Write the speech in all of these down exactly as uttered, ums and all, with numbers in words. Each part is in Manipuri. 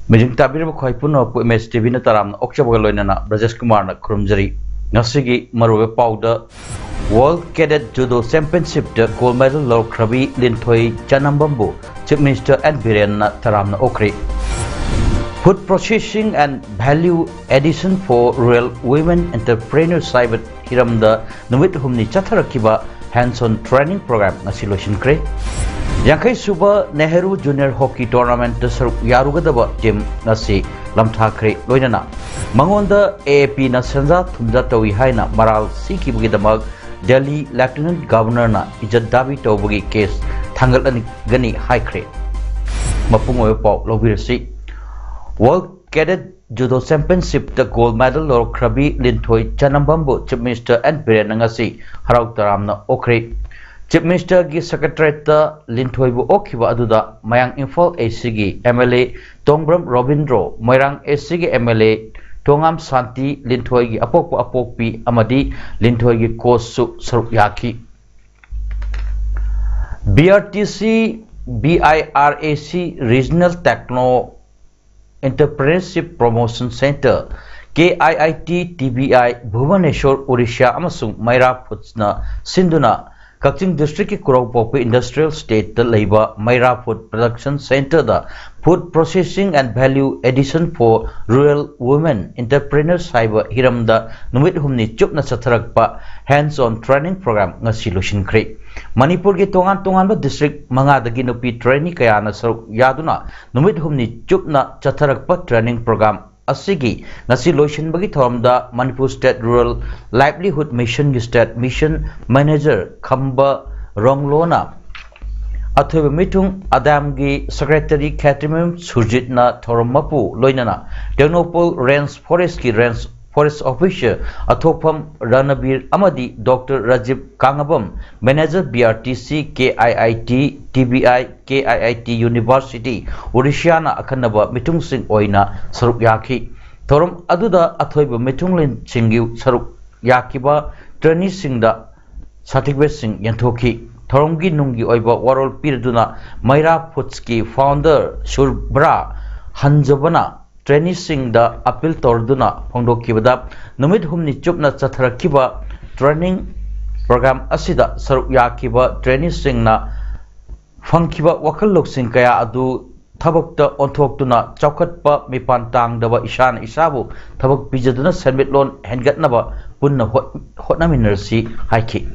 ꯃꯤꯖꯤꯡ ꯇꯥꯕꯤꯔꯤꯕ ꯈ꯭ꯋꯥꯏ ꯄꯨꯝꯅꯃꯛꯄꯨ ꯑꯦꯝ ꯑꯦꯁ ꯇꯤ ꯚꯤꯅ ꯇꯔꯥꯝꯅ ꯑꯣꯛꯆꯕꯒ ꯂꯣꯏꯅꯅ ꯕ꯭ꯔꯖꯦꯁ ꯀꯨꯃꯥꯔꯅ ꯈꯨꯔꯨꯝꯖꯔꯤ꯫ ꯉꯁꯤꯒꯤ ꯃꯔꯨꯑꯣꯏꯕ ꯄꯥꯎꯗ, World Cadet Judo Championshipꯇ gold medal ꯂꯧꯔꯛꯈ꯭ꯔꯕꯤ ꯂꯤꯟꯊꯣꯏ ꯆꯅꯝꯕꯝꯕꯨ Chief Minister ꯑꯦꯟ ꯕꯤꯔꯦꯟꯅ ꯇꯔꯥꯝꯅ ꯑꯣꯛꯈ꯭ꯔꯤ꯫ Food Processing and Value Addition for Rural Women Entrepreneurs ꯍꯥꯏꯕ ꯍꯤꯔꯝꯗ ꯅꯨꯃꯤꯠ ꯍꯨꯝꯅꯤ ꯆꯠꯊꯔꯛꯈꯤꯕ hands-on training program ꯉꯁꯤ ꯂꯣꯏꯁꯤꯟꯈ꯭ꯔꯦ꯫ ꯌꯥꯡꯈꯩ ꯁꯨꯕ ꯅꯦꯍꯔꯨ Junior Hockey Tournamentꯇ ꯁꯔꯨꯛ ꯌꯥꯔꯨꯒꯗꯕ team ꯉꯁꯤ ꯂꯝꯊꯥꯈ꯭ꯔꯦ꯫ ꯂꯣꯏꯅꯅ ꯃꯉꯣꯟꯗ ꯑꯦ ꯑꯦ ꯄꯤꯅ ꯁꯦꯟꯖꯥ ꯊꯨꯝꯖꯥ ꯇꯧꯏ ꯍꯥꯏꯅ ꯃꯔꯥꯜ ꯁꯤꯈꯤꯕꯒꯤꯗꯃꯛ ꯗꯦꯜꯂꯤ Lieutenant Governorꯅ ꯏꯖꯠ ꯗꯥꯕꯤ ꯇꯧꯕꯒꯤ case ꯊꯥꯡꯒꯠꯂꯒꯅꯤ ꯍꯥꯏꯈ꯭ꯔꯦ꯫ ꯃꯄꯨꯡ ꯑꯣꯏꯕ ꯄꯥꯎ ꯂꯧꯕꯤꯔꯁꯤ꯫ World Cadet Judo Championshipꯇ gold medal ꯂꯧꯔꯛꯈ꯭ꯔꯕꯤ ꯂꯤꯟꯊꯣꯏ ꯆꯅꯝꯕꯝꯕꯨ Chief Minister ꯑꯦꯟ ꯕꯤꯔꯦꯟꯅ ꯉꯁꯤ ꯍꯔꯥꯎ ꯇꯔꯥꯝꯅ ꯑꯣꯛꯈ꯭ꯔꯦ꯫ Chief Ministerꯒꯤ Secretariatꯇ ꯂꯤꯟꯊꯣꯏꯕꯨ ꯑꯣꯛꯈꯤꯕ ꯑꯗꯨꯗ ꯃꯌꯥꯡ ꯏꯝꯐꯥꯜ ꯑꯦꯁꯤꯒꯤ M L A Tongbram Robindro, Moirang ꯑꯦꯁꯤꯒꯤ M L A Thongam Shanti, ꯂꯤꯟꯊꯣꯏꯒꯤ ꯑꯄꯣꯛꯄ ꯑꯄꯣꯛꯄꯤ ꯑꯃꯗꯤ ꯂꯤꯟꯊꯣꯏꯒꯤ coachꯁꯨ ꯁꯔꯨꯛ ꯌꯥꯈꯤ꯫ B R T C, B I R A C Regional Techno Entrepreneurship Promotion Centre, K I I T T B I, Bhubaneswar, Orissa ꯑꯃꯁꯨꯡ ꯃꯩꯔꯥ Foodsꯅ ꯁꯤꯟꯗꯨꯅ ꯀꯛꯆꯤꯡ districtꯀꯤ ꯈꯨꯔꯧꯄꯣꯛꯄꯤ Industrial Estateꯇ ꯂꯩꯕ ꯃꯩꯔꯥ Food Production Centreꯗ Food Processing and Value Addition for Rural Women Entrepreneurs ꯍꯥꯏꯕ ꯍꯤꯔꯝꯗ ꯅꯨꯃꯤꯠ ꯍꯨꯝꯅꯤ ꯆꯨꯞꯅ ꯆꯠꯊꯔꯛꯄ hands-on training program ꯉꯁꯤ ꯂꯣꯏꯁꯤꯟꯈ꯭ꯔꯦ꯫ ꯃꯅꯤꯄꯨꯔꯒꯤ ꯇꯣꯉꯥꯟ ꯇꯣꯉꯥꯟꯕ district ꯃꯉꯥꯗꯒꯤ ꯅꯨꯄꯤ trainee ꯀꯌꯥꯅ ꯁꯔꯨꯛ ꯌꯥꯗꯨꯅ ꯅꯨꯃꯤꯠ ꯍꯨꯝꯅꯤ ꯆꯨꯞꯅ ꯆꯠꯊꯔꯛꯄ training program ꯑꯁꯤꯒꯤ ꯉꯁꯤ ꯂꯣꯏꯁꯤꯟꯕꯒꯤ ꯊꯧꯔꯝꯗ Manipur State Rural Livelihood Missionꯒꯤ State Mission Manager ꯈꯝꯕ ꯔꯣꯡꯂꯣꯅ ꯑꯊꯣꯏꯕ ꯃꯤꯊꯨꯡ ꯑꯗꯥꯝꯒꯤ ꯁꯦꯀ꯭ꯔꯦꯇꯔꯤ ꯈꯦꯇ꯭ꯔꯤꯃꯌꯨꯝ ꯁꯨꯔꯖꯤꯠꯅ ꯊꯧꯔꯝ ꯃꯄꯨ ꯂꯣꯏꯅꯅ ꯇꯦꯡꯅꯧꯄꯜ ꯔꯦꯟꯖ ꯐꯣꯔꯦꯁꯀꯤ ꯔꯦꯟꯖ ꯐꯣꯔꯦꯁ ꯑꯣꯐꯤꯁꯔ ꯑꯊꯣꯛꯐꯝ ꯔꯅꯕꯤꯔ ꯑꯃꯗꯤ doctor Rajib Kangabam, manager B R T C, K I I T, T B I, K I I T university, ꯑꯣꯔꯤꯁꯤꯌꯥꯅ ꯑꯈꯟꯅꯕ ꯃꯤꯊꯨꯡꯁꯤꯡ ꯑꯣꯏꯅ ꯁꯔꯨꯛ ꯌꯥꯈꯤ꯫ ꯊꯧꯔꯝ ꯑꯗꯨꯗ ꯑꯊꯣꯏꯕ ꯃꯤꯊꯨꯡꯂꯦꯟꯁꯤꯡꯒꯤ ꯁꯔꯨꯛ ꯌꯥꯈꯤꯕ ꯇ꯭ꯔꯦꯅꯤꯁꯤꯡꯗ ꯁꯥꯔꯇꯤꯐꯤꯀꯦꯠꯁꯤꯡ ꯌꯦꯟꯊꯣꯛꯈꯤ꯫ ꯊꯧꯔꯝꯒꯤ ꯅꯨꯡꯒꯤ ꯑꯣꯏꯕ ꯋꯥꯔꯣꯜ ꯄꯤꯔꯗꯨꯅ ꯃꯩꯔꯥ ꯐꯨꯗꯁꯀꯤ ꯐꯥꯎꯟꯗꯔ ꯁꯨꯔꯕ꯭ꯔꯥ ꯍꯟꯖꯕꯅ ꯇ꯭ꯔꯦꯅꯤꯁꯤꯡꯗ ꯑꯄꯤꯜ ꯇꯧꯔꯗꯨꯅ ꯐꯣꯡꯗꯣꯛꯈꯤꯕꯗ, ꯅꯨꯃꯤꯠ ꯍꯨꯝꯅꯤ ꯆꯨꯞꯅ ꯆꯠꯊꯔꯛꯈꯤꯕ ꯇ꯭ꯔꯦꯅꯤꯡ ꯄ꯭ꯔꯣꯒ꯭ꯔꯥꯝ ꯑꯁꯤꯗ ꯁꯔꯨꯛ ꯌꯥꯈꯤꯕ ꯇ꯭ꯔꯦꯅꯤꯁꯤꯡꯅ ꯐꯪꯈꯤꯕ ꯋꯥꯈꯜ ꯂꯧꯁꯤꯡ ꯀꯌꯥ ꯑꯗꯨ ꯊꯕꯛꯇ ꯑꯣꯟꯊꯣꯛꯇꯨꯅ ꯆꯥꯎꯈꯠꯄ ꯃꯤꯄꯥꯟ ꯇꯥꯡꯗꯕ ꯏꯁꯥꯅ ꯏꯁꯥꯕꯨ ꯊꯕꯛ ꯄꯤꯖꯗꯨꯅ ꯁꯦꯟꯃꯤꯠꯂꯣꯟ ꯍꯦꯟꯒꯠꯅꯕ ꯄꯨꯟꯅ ꯍꯣꯠ-, ꯍꯣꯠꯅꯃꯤꯟꯅꯔꯁꯤ ꯍꯥꯏꯈꯤ꯫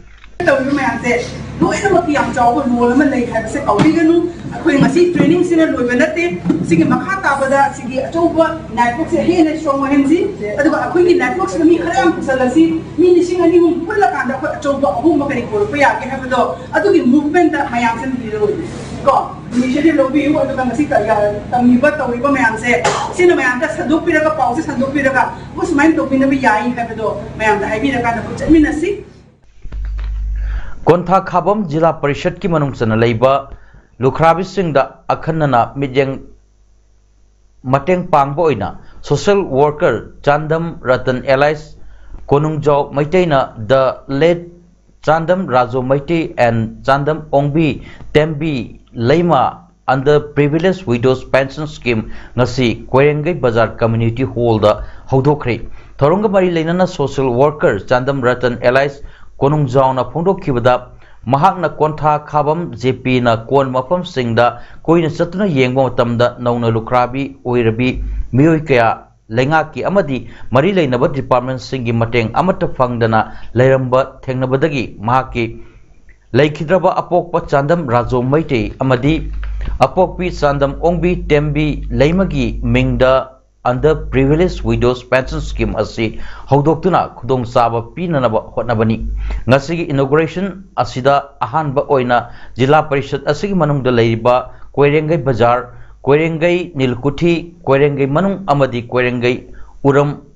ꯇꯧꯔꯤꯕ ꯃꯌꯥꯝꯁꯦ ꯂꯣꯏꯅꯃꯛꯀꯤ ꯌꯥꯝ ꯆꯥꯎꯕ ꯔꯣꯜ ꯑꯃ ꯂꯩ ꯍꯥꯏꯕꯁꯦ ꯀꯥꯎꯕꯤꯒꯅꯨ꯫ ꯑꯩꯈꯣꯏ ꯉꯁꯤ ꯇ꯭ꯔꯦꯅꯤꯡꯁꯤꯅ ꯂꯣꯏꯕ ꯅꯠꯇꯦ꯫ ꯁꯤꯒꯤ ꯃꯈꯥ ꯇꯥꯕꯗ ꯁꯤꯒꯤ ꯑꯆꯧꯕ ꯅꯦꯠꯋꯥꯔꯛꯁꯦ ꯍꯦꯟꯅ ꯁ꯭ꯇꯔꯣꯡ ꯑꯣꯏꯍꯟꯁꯤ꯫ ꯑꯗꯨꯒ ꯑꯩꯈꯣꯏꯒꯤ ꯅꯦꯠꯋꯥꯔꯛꯁꯤꯗ ꯃꯤ ꯈꯔ ꯌꯥꯝ ꯄꯨꯁꯜꯂꯁꯤ꯫ ꯃꯤ ꯂꯤꯁꯤꯡ ꯑꯅꯤ ꯑꯍꯨꯝ ꯄꯨꯜꯂꯀꯥꯟꯗ ꯑꯩꯈꯣꯏ ꯑꯆꯧꯕ ꯑꯍꯣꯡꯕ ꯀꯔꯤ ꯄꯨꯔꯛꯄ ꯌꯥꯒꯦ ꯍꯥꯏꯕꯗꯣ ꯑꯗꯨꯒꯤ ꯃꯨꯚꯃꯦꯟꯠꯇ ꯃꯌꯥꯝꯁꯤꯅ ꯂꯤꯔꯣꯏ ꯀꯣ꯫ ꯏꯅꯤꯁꯤꯌꯦꯇꯤꯚ ꯂꯧꯕꯤꯌꯨ꯫ ꯑꯗꯨꯒ ꯉꯁꯤ ꯇ-, ꯌꯥ-, ꯇꯝꯃꯤꯕ ꯇꯧꯔꯤꯕ ꯃꯌꯥꯝꯁꯦ ꯁꯤꯅ ꯃꯌꯥꯝꯗ ꯁꯟꯗꯣꯛꯄꯤꯔꯒ, ꯄꯥꯎꯁꯦ ꯁꯟꯗꯣꯛꯄꯤꯔꯒ ꯑꯩꯈꯣꯏ ꯁꯨꯃꯥꯏꯅ ꯇꯧꯕꯤꯅꯕ ꯌꯥꯏ ꯍꯥꯏꯕꯗꯣ ꯃꯌꯥꯝꯗ ꯍꯥꯏꯕꯤꯔꯀꯥꯟꯗ ꯑꯩꯈꯣꯏ ꯆꯠꯃꯤꯟꯅꯁꯤ꯫ ꯀꯣꯟꯊꯥ ꯈꯥꯕꯝ ꯖꯤꯂꯥ ꯄꯔꯤꯁꯠꯀꯤ ꯃꯅꯨꯡ ꯆꯟꯅ ꯂꯩꯕ ꯂꯨꯈ꯭ꯔꯥꯕꯤꯁꯤꯡꯗ ꯑꯈꯟꯅꯅ ꯃꯤꯠꯌꯦꯡ ꯃꯇꯦꯡ ꯄꯥꯡꯕ ꯑꯣꯏꯅ social worker Chandam Ratan alias Konungjao ꯃꯩꯇꯩꯅ the late Chandam Raju Meitei and Chandam Ongbi Tembi Leima under Privileged Widows Pension Scheme ꯉꯁꯤ ꯀꯣꯏꯔꯦꯡꯒꯩ ꯕꯖꯥꯔ ꯀꯝꯃ꯭ꯌꯨꯅꯤꯇꯤ ꯍꯣꯜꯗ ꯍꯧꯗꯣꯛꯈ꯭ꯔꯦ꯫ ꯊꯧꯔꯝꯒ ꯃꯔꯤ ꯂꯩꯅꯅ social worker Chandam Ratan alias ꯀꯣꯅꯨꯡꯖꯥꯎꯅ ꯐꯣꯡꯗꯣꯛꯈꯤꯕꯗ, ꯃꯍꯥꯛꯅ ꯀꯣꯟꯊꯥ ꯈꯥꯕꯝ ꯖꯦ ꯄꯤꯅ ꯀꯣꯟ ꯃꯐꯝꯁꯤꯡꯗ ꯀꯣꯏꯅ ꯆꯠꯇꯨꯅ ꯌꯦꯡꯕ ꯃꯇꯝꯗ ꯅꯧꯅ ꯂꯨꯈ꯭ꯔꯥꯕꯤ ꯑꯣꯏꯔꯕꯤ ꯃꯤꯑꯣꯏ ꯀꯌꯥ ꯂꯩꯉꯥꯛꯀꯤ ꯑꯃꯗꯤ ꯃꯔꯤ ꯂꯩꯅꯕ ꯗꯤꯄꯥꯔꯠꯃꯦꯟꯠꯁꯤꯡꯒꯤ ꯃꯇꯦꯡ ꯑꯃꯠꯇ ꯐꯪꯗꯅ ꯂꯩꯔꯝꯕ ꯊꯦꯡꯅꯕꯗꯒꯤ ꯃꯍꯥꯛꯀꯤ ꯂꯩꯈꯤꯗ꯭ꯔꯕ ꯑꯄꯣꯛꯄ ꯆꯥꯟꯗꯝ ꯔꯥꯖꯣ ꯃꯩꯇꯩ ꯑꯃꯗꯤ ꯑꯄꯣꯛꯄꯤ ꯆꯥꯟꯗꯝ ꯑꯣꯡꯕꯤ ꯇꯦꯝꯕꯤ ꯂꯩꯃꯒꯤ ꯃꯤꯡꯗ Under Privileged Widows Pension Scheme ꯑꯁꯤ ꯍꯧꯗꯣꯛꯇꯨꯅ ꯈꯨꯗꯣꯡꯆꯥꯕ ꯄꯤꯅꯅꯕ ꯍꯣꯠꯅꯕꯅꯤ꯫ ꯉꯁꯤꯒꯤ inauguration ꯑꯁꯤꯗ ꯑꯍꯥꯟꯕ ꯑꯣꯏꯅ ꯖꯤꯂꯥ ꯄꯔꯤꯁꯠ ꯑꯁꯤꯒꯤ ꯃꯅꯨꯡꯗ ꯂꯩꯔꯤꯕ ꯀꯣꯏꯔꯦꯡꯒꯩ ꯕꯖꯥꯔ, ꯀꯣꯏꯔꯦꯡꯒꯩ ꯅꯤꯜꯀꯨꯊꯤ, ꯀꯣꯏꯔꯦꯡꯒꯩ ꯃꯅꯨꯡ ꯑꯃꯗꯤ ꯀꯣꯏꯔꯦꯡꯒꯩ ꯎꯔꯝ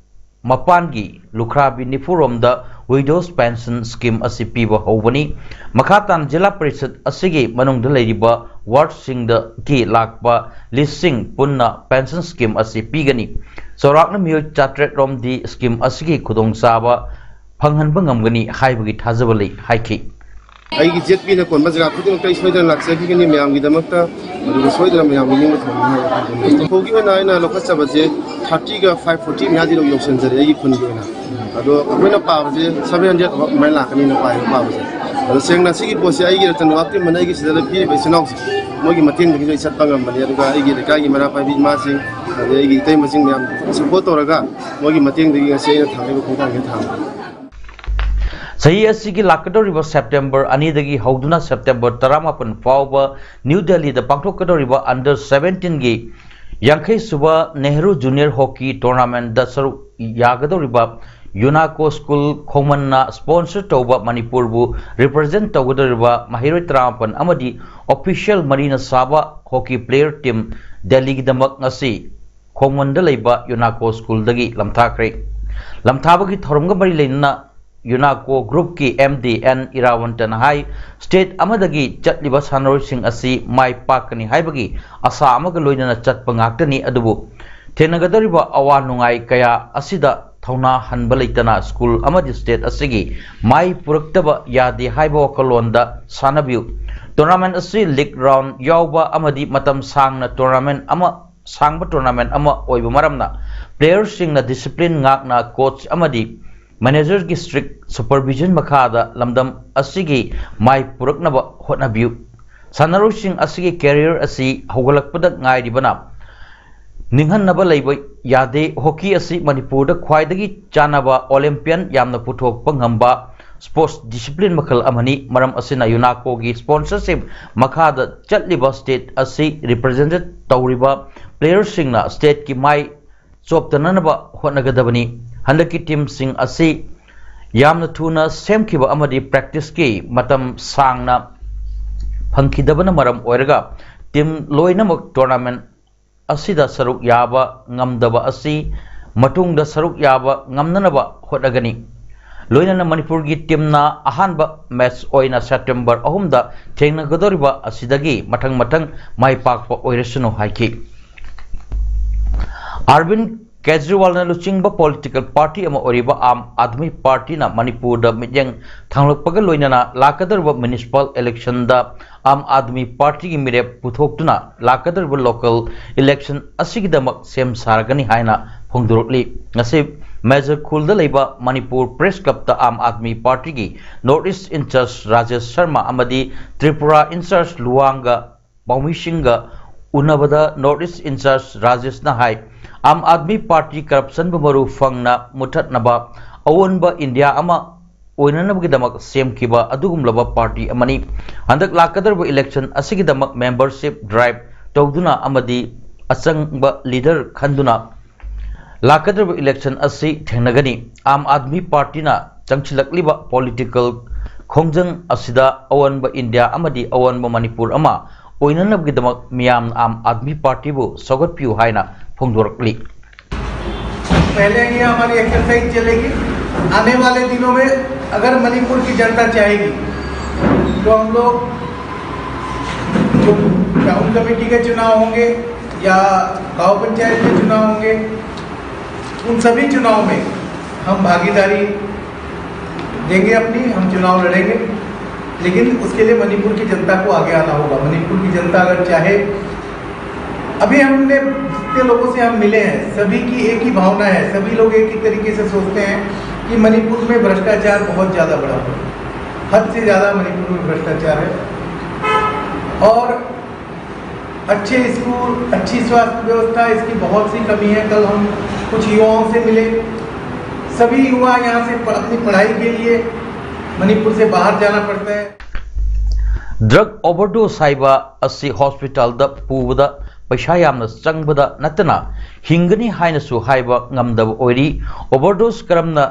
ꯃꯄꯥꯟꯒꯤ ꯂꯨꯈ꯭ꯔꯥꯕꯤ ꯅꯤꯐꯨꯔꯣꯝꯗ Widows Pension Scheme ꯑꯁꯤ ꯄꯤꯕ ꯍꯧꯕꯅꯤ꯫ ꯃꯈꯥ ꯇꯥꯅ ꯖꯤꯂꯥ ꯄꯔꯤꯁꯠ ꯑꯁꯤꯒꯤ ꯃꯅꯨꯡꯗ ꯂꯩꯔꯤꯕ wardꯁꯤꯡꯗꯒꯤ ꯂꯥꯛꯄ listꯁꯤꯡ ꯄꯨꯟꯅ pension scheme ꯑꯁꯤ ꯄꯤꯒꯅꯤ꯫ ꯆꯥꯎꯔꯥꯛꯅ ꯃꯤꯑꯣꯏ ꯆꯥꯇ꯭ꯔꯦꯠ ꯔꯣꯝꯗꯤ scheme ꯑꯁꯤꯒꯤ ꯈꯨꯗꯣꯡꯆꯥꯕ ꯐꯪꯍꯟꯕ ꯉꯝꯒꯅꯤ ꯍꯥꯏꯕꯒꯤ ꯊꯥꯖꯕ ꯂꯩ ꯍꯥꯏꯈꯤ꯫ ꯑꯩꯒꯤ ꯖꯦꯠ ꯄꯤꯅ ꯀꯣꯟꯕ ꯖꯒꯥ ꯈꯨꯗꯤꯡꯃꯛꯇ ꯑꯩ ꯁꯣꯏꯗꯅ ꯂꯥꯛꯆꯈꯤꯒꯅꯤ ꯃꯌꯥꯝꯒꯤꯗꯃꯛꯇ, ꯑꯗꯨꯒ ꯁꯣꯏꯗꯅ ꯃꯌꯥꯝꯒꯤ ꯅꯤꯡꯕ ꯊꯨꯡꯍꯟꯒꯅꯤ ꯍꯥꯏꯕ ꯍꯥꯏꯖꯅꯤꯡꯏ꯫ ꯍꯧꯖꯤꯛ ꯑꯣꯏꯅ ꯑꯩꯅ ꯂꯧꯈꯠꯆꯕꯁꯦ thirtyꯒ five forty ꯃꯌꯥꯗꯤ ꯑꯗꯨꯝ ꯌꯧꯁꯤꯟꯖꯔꯦ ꯑꯩꯒꯤ ꯈꯨꯟꯒꯤ ꯑꯣꯏꯅ꯫ ꯑꯗꯣ ꯑꯩꯈꯣꯏꯅ ꯄꯥꯕꯁꯦ seven hundred ꯑꯗꯨꯃꯥꯏꯅ ꯂꯥꯛꯀꯅꯤꯅ ꯄꯥꯏꯕ ꯄꯥꯕꯁꯦ꯫ ꯑꯗꯣ ꯁꯦꯡꯅ ꯁꯤꯒꯤ ꯄꯣꯠꯁꯦ ꯑꯩꯒꯤ ꯔꯇꯟ ꯋꯥꯞꯇꯤꯃꯟ ꯑꯩꯒꯤ ꯁꯤꯗ ꯄꯤꯔꯤꯕ ꯏꯆꯤꯟ ꯏꯅꯥꯎꯁꯦ ꯃꯣꯏꯒꯤ ꯃꯇꯦꯡꯗꯒꯤꯁꯨ ꯑꯩ ꯆꯠꯄ ꯉꯝꯕꯅꯤ꯫ ꯑꯗꯨꯒ ꯑꯩꯒꯤ ꯂꯩꯀꯥꯏꯒꯤ ꯃꯩꯔꯥ ꯄꯥꯏꯕꯤ ꯏꯃꯥꯁꯤꯡ, ꯑꯗꯩ ꯑꯩꯒꯤ ꯏꯇꯩꯃꯁꯤꯡ ꯃꯌꯥꯝ support ꯇꯧꯔꯒ ꯃꯣꯏꯒꯤ ꯃꯇꯦꯡꯗꯒꯤ ꯉꯁꯤ ꯑꯩꯅ ꯊꯥꯡꯉꯤꯕ ꯈꯣꯡꯊꯥꯡꯁꯦ ꯊꯥꯡꯕꯅꯤ꯫ ꯆꯍꯤ ꯑꯁꯤꯒꯤ ꯂꯥꯛꯀꯗꯧꯔꯤꯕ September ꯑꯅꯤꯗꯒꯤ ꯍꯧꯗꯨꯅ September ꯇꯔꯥꯃꯥꯄꯟ ꯐꯥꯎꯕ ꯅ꯭ꯌꯨ ꯗꯦꯜꯂꯤꯗ ꯄꯥꯡꯊꯣꯛꯀꯗꯧꯔꯤꯕ under seventeenꯒꯤ ꯌꯥꯡꯈꯩ ꯁꯨꯕ ꯅꯦꯍꯔꯨ Junior Hockey Tournamentꯗ ꯁꯔꯨꯛ ꯌꯥꯒꯗꯧꯔꯤꯕ ꯌꯨꯅꯥꯀꯣ ꯁ꯭ꯀꯨꯜ ꯈꯣꯡꯃꯟꯅ sponsor ꯇꯧꯕ ꯃꯅꯤꯄꯨꯔꯕꯨ represent ꯇꯧꯒꯗꯧꯔꯤꯕ ꯃꯍꯩꯔꯣꯏ ꯇꯔꯥꯃꯥꯄꯟ ꯑꯃꯗꯤ official ꯃꯔꯤꯅ ꯁꯥꯕ hockey player team ꯗꯦꯜꯂꯤꯒꯤꯗꯃꯛ ꯉꯁꯤ ꯈꯣꯡꯃꯟꯗ ꯂꯩꯕ ꯌꯨꯅꯥꯀꯣ ꯁ꯭ꯀꯨꯜꯗꯒꯤ ꯂꯝꯊꯥꯈ꯭ꯔꯦ꯫ ꯂꯝꯊꯥꯕꯒꯤ ꯊꯧꯔꯝꯒ ꯃꯔꯤ ꯂꯩꯅꯅ ꯌꯨꯅꯥꯀꯣ groupꯀꯤ MD ꯑꯦꯟ ꯏꯔꯥꯕꯟꯇꯅ ꯍꯥꯏ, state ꯑꯃꯗꯒꯤ ꯆꯠꯂꯤꯕ ꯁꯥꯟꯅꯔꯣꯏꯁꯤꯡ ꯑꯁꯤ ꯃꯥꯏ ꯄꯥꯛꯀꯅꯤ ꯍꯥꯏꯕꯒꯤ ꯑꯁꯥ ꯑꯃꯒ ꯂꯣꯏꯅꯅ ꯆꯠꯄ ꯉꯥꯛꯇꯅꯤ, ꯑꯗꯨꯕꯨ ꯊꯦꯡꯅꯒꯗꯧꯔꯤꯕ ꯑꯋꯥ ꯅꯨꯡꯉꯥꯏ ꯀꯌꯥ ꯑꯁꯤꯗ ꯊꯧꯅꯥ ꯍꯟꯕ ꯂꯩꯇꯅ ꯁ꯭ꯀꯨꯜ ꯑꯃꯗꯤ state ꯑꯁꯤꯒꯤ ꯃꯥꯏ ꯄꯨꯔꯛꯇꯕ ꯌꯥꯗꯦ ꯍꯥꯏꯕ ꯋꯥꯈꯜꯂꯣꯟꯗ ꯁꯥꯟꯅꯕꯤꯌꯨ꯫ Tournament ꯑꯁꯤ league round ꯌꯥꯎꯕ ꯑꯃꯗꯤ ꯃꯇꯝ ꯁꯥꯡꯅ tournament ꯑꯃ ꯁꯥꯡꯕ tournament ꯑꯃ ꯑꯣꯏꯕ ꯃꯔꯝꯅ playerꯁꯤꯡꯅ discipline ꯉꯥꯛꯅ coach ꯑꯃꯗꯤ managerꯒꯤ strict supervision ꯃꯈꯥꯗ ꯂꯝꯗꯝ ꯑꯁꯤꯒꯤ ꯃꯥꯏ ꯄꯨꯔꯛꯅꯕ ꯍꯣꯠꯅꯕꯤꯌꯨ꯫ ꯁꯥꯟꯅꯔꯣꯏꯁꯤꯡ ꯑꯁꯤꯒꯤ career ꯑꯁꯤ ꯍꯧꯒꯠꯂꯛꯄꯗ ꯉꯥꯏꯔꯤꯕꯅ ꯅꯤꯡꯍꯟꯅꯕ ꯂꯩꯕ ꯌꯥꯗꯦ꯫ Hockey ꯑꯁꯤ ꯃꯅꯤꯄꯨꯔꯗ ꯈ꯭ꯋꯥꯏꯗꯒꯤ ꯆꯥꯟꯅꯕ Olympian ꯌꯥꯝꯅ ꯄꯨꯊꯣꯛꯄ ꯉꯝꯕ sports discipline ꯃꯈꯜ ꯑꯃꯅꯤ꯫ ꯃꯔꯝ ꯑꯁꯤꯅ ꯌꯨꯅꯥꯀꯣꯒꯤ sponsorship ꯃꯈꯥꯗ ꯆꯠꯂꯤꯕ state ꯑꯁꯤ represent ꯇꯧꯔꯤꯕ playerꯁꯤꯡꯅ stateꯀꯤ ꯃꯥꯏ ꯆꯣꯞꯇꯅꯅꯕ ꯍꯣꯠꯅꯒꯗꯕꯅꯤ꯫ ꯍꯟꯗꯛꯀꯤ ꯇꯤꯝꯁꯤꯡ ꯑꯁꯤ ꯌꯥꯝꯅ ꯊꯨꯅ ꯁꯦꯝꯈꯤꯕ ꯑꯃꯗꯤ ꯄ꯭ꯔꯦꯛꯇꯤꯁꯀꯤ ꯃꯇꯝ ꯁꯥꯡꯅ ꯐꯪꯈꯤꯗꯕꯅ ꯃꯔꯝ ꯑꯣꯏꯔꯒ ꯇꯤꯝ ꯂꯣꯏꯅꯃꯛ ꯇꯣꯔꯅꯥꯃꯦꯟ ꯑꯁꯤꯗ ꯁꯔꯨꯛ ꯌꯥꯕ ꯉꯝꯗꯕ ꯑꯁꯤ ꯃꯇꯨꯡꯗ ꯁꯔꯨꯛ ꯌꯥꯕ ꯉꯝꯅꯅꯕ ꯍꯣꯠꯅꯒꯅꯤ꯫ ꯂꯣꯏꯅꯅ ꯃꯅꯤꯄꯨꯔꯒꯤ ꯇꯤꯝꯅ ꯑꯍꯥꯟꯕ ꯃꯦꯆ ꯑꯣꯏꯅ ꯁꯦꯞꯇꯦꯝꯕꯔ ꯑꯍꯨꯝꯗ ꯊꯦꯡꯅꯒꯗꯧꯔꯤꯕ ꯑꯁꯤꯗꯒꯤ ꯃꯊꯪ ꯃꯊꯪ ꯃꯥꯏ ꯄꯥꯛꯄ ꯑꯣꯏꯔꯁꯅꯨ ꯍꯥꯏꯈꯤ꯫ ꯑꯔꯕꯤꯟ ꯀꯦꯖ꯭ꯔꯤꯋꯥꯜꯅ ꯂꯨꯆꯤꯡꯕ ꯄꯣꯂꯤꯇꯤꯀꯦꯜ ꯄꯥꯔꯇꯤ ꯑꯃ ꯑꯣꯏꯔꯤꯕ ꯑꯥꯝ ꯑꯥꯗꯃꯤ ꯄꯥꯔꯇꯤꯅ ꯃꯅꯤꯄꯨꯔꯗ ꯃꯤꯠꯌꯦꯡ ꯊꯥꯡꯂꯛꯄꯒ ꯂꯣꯏꯅꯅ ꯂꯥꯛꯀꯗꯧꯔꯤꯕ ꯃ꯭ꯌꯨꯅꯤꯁꯤꯄꯥꯜ ꯏꯂꯦꯛꯁꯟꯗ ꯑꯥꯝ ꯑꯥꯗꯃꯤ ꯄꯥꯔꯇꯤꯒꯤ ꯃꯤꯔꯦꯞ ꯄꯨꯊꯣꯛꯇꯨꯅ ꯂꯥꯛꯀꯗꯧꯔꯤꯕ ꯂꯣꯀꯦꯜ ꯏꯂꯦꯛꯁꯟ ꯑꯁꯤꯒꯤꯗꯃꯛ ꯁꯦꯝ ꯁꯥꯔꯒꯅꯤ ꯍꯥꯏꯅ ꯐꯣꯡꯗꯣꯔꯛꯂꯤ꯫ ꯉꯁꯤ ꯃꯦꯖꯔ ꯈꯨꯜꯗ ꯂꯩꯕ ꯃꯅꯤꯄꯨꯔ ꯄ꯭ꯔꯦꯁ ꯀ꯭ꯂꯕꯇ ꯑꯥꯝ ꯑꯥꯗꯃꯤ ꯄꯥꯔꯇꯤꯒꯤ north east in charge Rajesh Sarma ꯑꯃꯗꯤ ꯇ꯭ꯔꯤꯄꯨꯔꯥ ꯏꯟꯆꯥꯔꯖ ꯂꯨꯋꯥꯡꯒ ꯄꯥꯎꯃꯤꯁꯤꯡꯒ ꯎꯅꯕꯗ ꯅꯣꯔꯠ ꯏꯁ ꯏꯟꯆꯥꯔꯖ ꯔꯥꯖꯦꯁꯅ ꯍꯥꯏ, ꯑꯥꯝ ꯑꯥꯗꯃꯤ ꯄꯥꯔꯇꯤ ꯀꯔꯞꯁꯟꯕꯨ ꯃꯔꯨ ꯐꯪꯅ ꯃꯨꯠꯊꯠꯅꯕ ꯑꯑꯣꯟꯕ ꯏꯟꯗꯤꯌꯥ ꯑꯃ ꯑꯣꯏꯅꯅꯕꯒꯤꯗꯃꯛ ꯁꯦꯝꯈꯤꯕ ꯑꯗꯨꯒꯨꯝꯂꯕ ꯄꯥꯔꯇꯤ ꯑꯃꯅꯤ꯫ ꯍꯟꯗꯛ ꯂꯥꯛꯀꯗꯧꯔꯤꯕ ꯏꯂꯦꯛꯁꯟ ꯑꯁꯤꯒꯤꯗꯃꯛ ꯃꯦꯝꯕꯔꯁꯤꯞ ꯗ꯭ꯔꯥꯏꯚ ꯇꯧꯗꯨꯅ ꯑꯃꯗꯤ ꯑꯆꯪꯕ ꯂꯤꯗꯔ ꯈꯟꯗꯨꯅ ꯂꯥꯛꯀꯗꯧꯔꯤꯕ ꯏꯂꯦꯛꯁꯟ ꯑꯁꯤ ꯊꯦꯡꯅꯒꯅꯤ꯫ ꯑꯥꯝ ꯑꯥꯗꯃꯤ ꯄꯥꯔꯇꯤꯅ ꯆꯪꯁꯤꯜꯂꯛꯂꯤꯕ ꯄꯣꯂꯤꯇꯤꯀꯦꯜ ꯈꯣꯡꯖꯪ ꯑꯁꯤꯗ ꯑꯑꯣꯟꯕ ꯏꯟꯗꯤꯌꯥ ꯑꯃꯗꯤ ꯑꯑꯣꯟꯕ ꯃꯅꯤꯄꯨꯔ ꯑꯃ ꯑꯣꯏꯅꯅꯕꯒꯤꯗꯃꯛ ꯃꯤꯌꯥꯝꯅ ꯑꯥꯝ ꯑꯥꯗꯃꯤ ꯄꯥꯔꯇꯤꯕꯨ ꯁꯧꯒꯠꯄꯤꯌꯨ ꯍꯥꯏꯅ ꯐꯣꯡꯗꯣꯔꯛꯂꯤ꯫ पहले ये हमारी एक्सरसाइज चलेगी। आने वाले दिनों में अगर मणिपुर की जनता चाहेगी तो हम लोग जो टाउन कमेटी के चुनाव होंगे या गांव पंचायत के चुनाव होंगे, उन सभी चुनाव में हम भागीदारी देंगे अपनी, हम चुनाव लड़ेंगे, लेकिन उसके लिए मणिपुर की जनता को आगे आना होगा। मणिपुर की जनता अगर चाहे, अभी हमने जितने लोगों से हम मिले हैं, सभी की एक ही भावना है, सभी लोग एक ही तरीके से सोचते हैं कि मणिपुर में भ्रष्टाचार बहुत ज़्यादा बढ़ा हुआ है, हद से ज़्यादा मणिपुर में भ्रष्टाचार है। और अच्छे स्कूल, अच्छी स्वास्थ्य व्यवस्था, इसकी बहुत सी कमी है। कल हम कुछ युवाओं से मिले, सभी युवा यहाँ से प- अपनी पढ़ाई के लिए मणिपुर से बाहर जाना पड़ता है। ꯗ꯭ꯔꯒ ꯑꯣꯚꯔꯗꯣꯁ ꯍꯥꯏꯕ ꯑꯁꯤ ꯍꯣꯁꯄꯤꯇꯥꯜꯗ ꯄꯨꯕꯗ ꯄꯩꯁꯥ ꯌꯥꯝꯅ ꯆꯪꯕꯗ ꯅꯠꯇꯅ ꯍꯤꯡꯒꯅꯤ ꯍꯥꯏꯅꯁꯨ ꯍꯥꯏꯕ ꯉꯝꯗꯕ ꯑꯣꯏꯔꯤ꯫ Overdose ꯀꯔꯝꯅ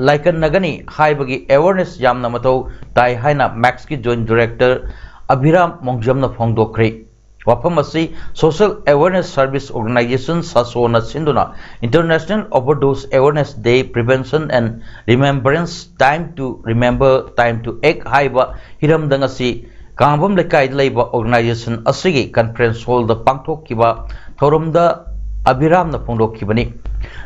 ꯂꯥꯏꯀꯠꯅꯒꯅꯤ ꯍꯥꯏꯕꯒꯤ awareness ꯌꯥꯝꯅ ꯃꯊꯧ ꯇꯥꯏ ꯍꯥꯏꯅ ꯃꯦꯛꯁꯀꯤ Joint Director ꯑꯚꯤꯔꯥꯝ ꯃꯣꯡꯖꯝꯅ ꯐꯣꯡꯗꯣꯛꯈ꯭ꯔꯦ꯫ ꯋꯥꯐꯝ ꯑꯁꯤ Social Awareness Service Organization, ꯁꯥꯁꯣꯅ ꯁꯤꯟꯗꯨꯅ International Overdose Awareness Day, Prevention and Remembrance, Time to Remember, Time to Act ꯍꯥꯏꯕ ꯍꯤꯔꯝꯗ ꯉꯁꯤ ꯀꯥꯡꯕꯝ ꯂꯩꯀꯥꯏꯗ ꯂꯩꯕ organization ꯑꯁꯤꯒꯤ conference hallꯗ ꯄꯥꯡꯊꯣꯛꯈꯤꯕ ꯊꯧꯔꯝꯗ ꯑꯚꯤꯔꯥꯝꯅ ꯐꯣꯡꯗꯣꯛꯈꯤꯕꯅꯤ꯫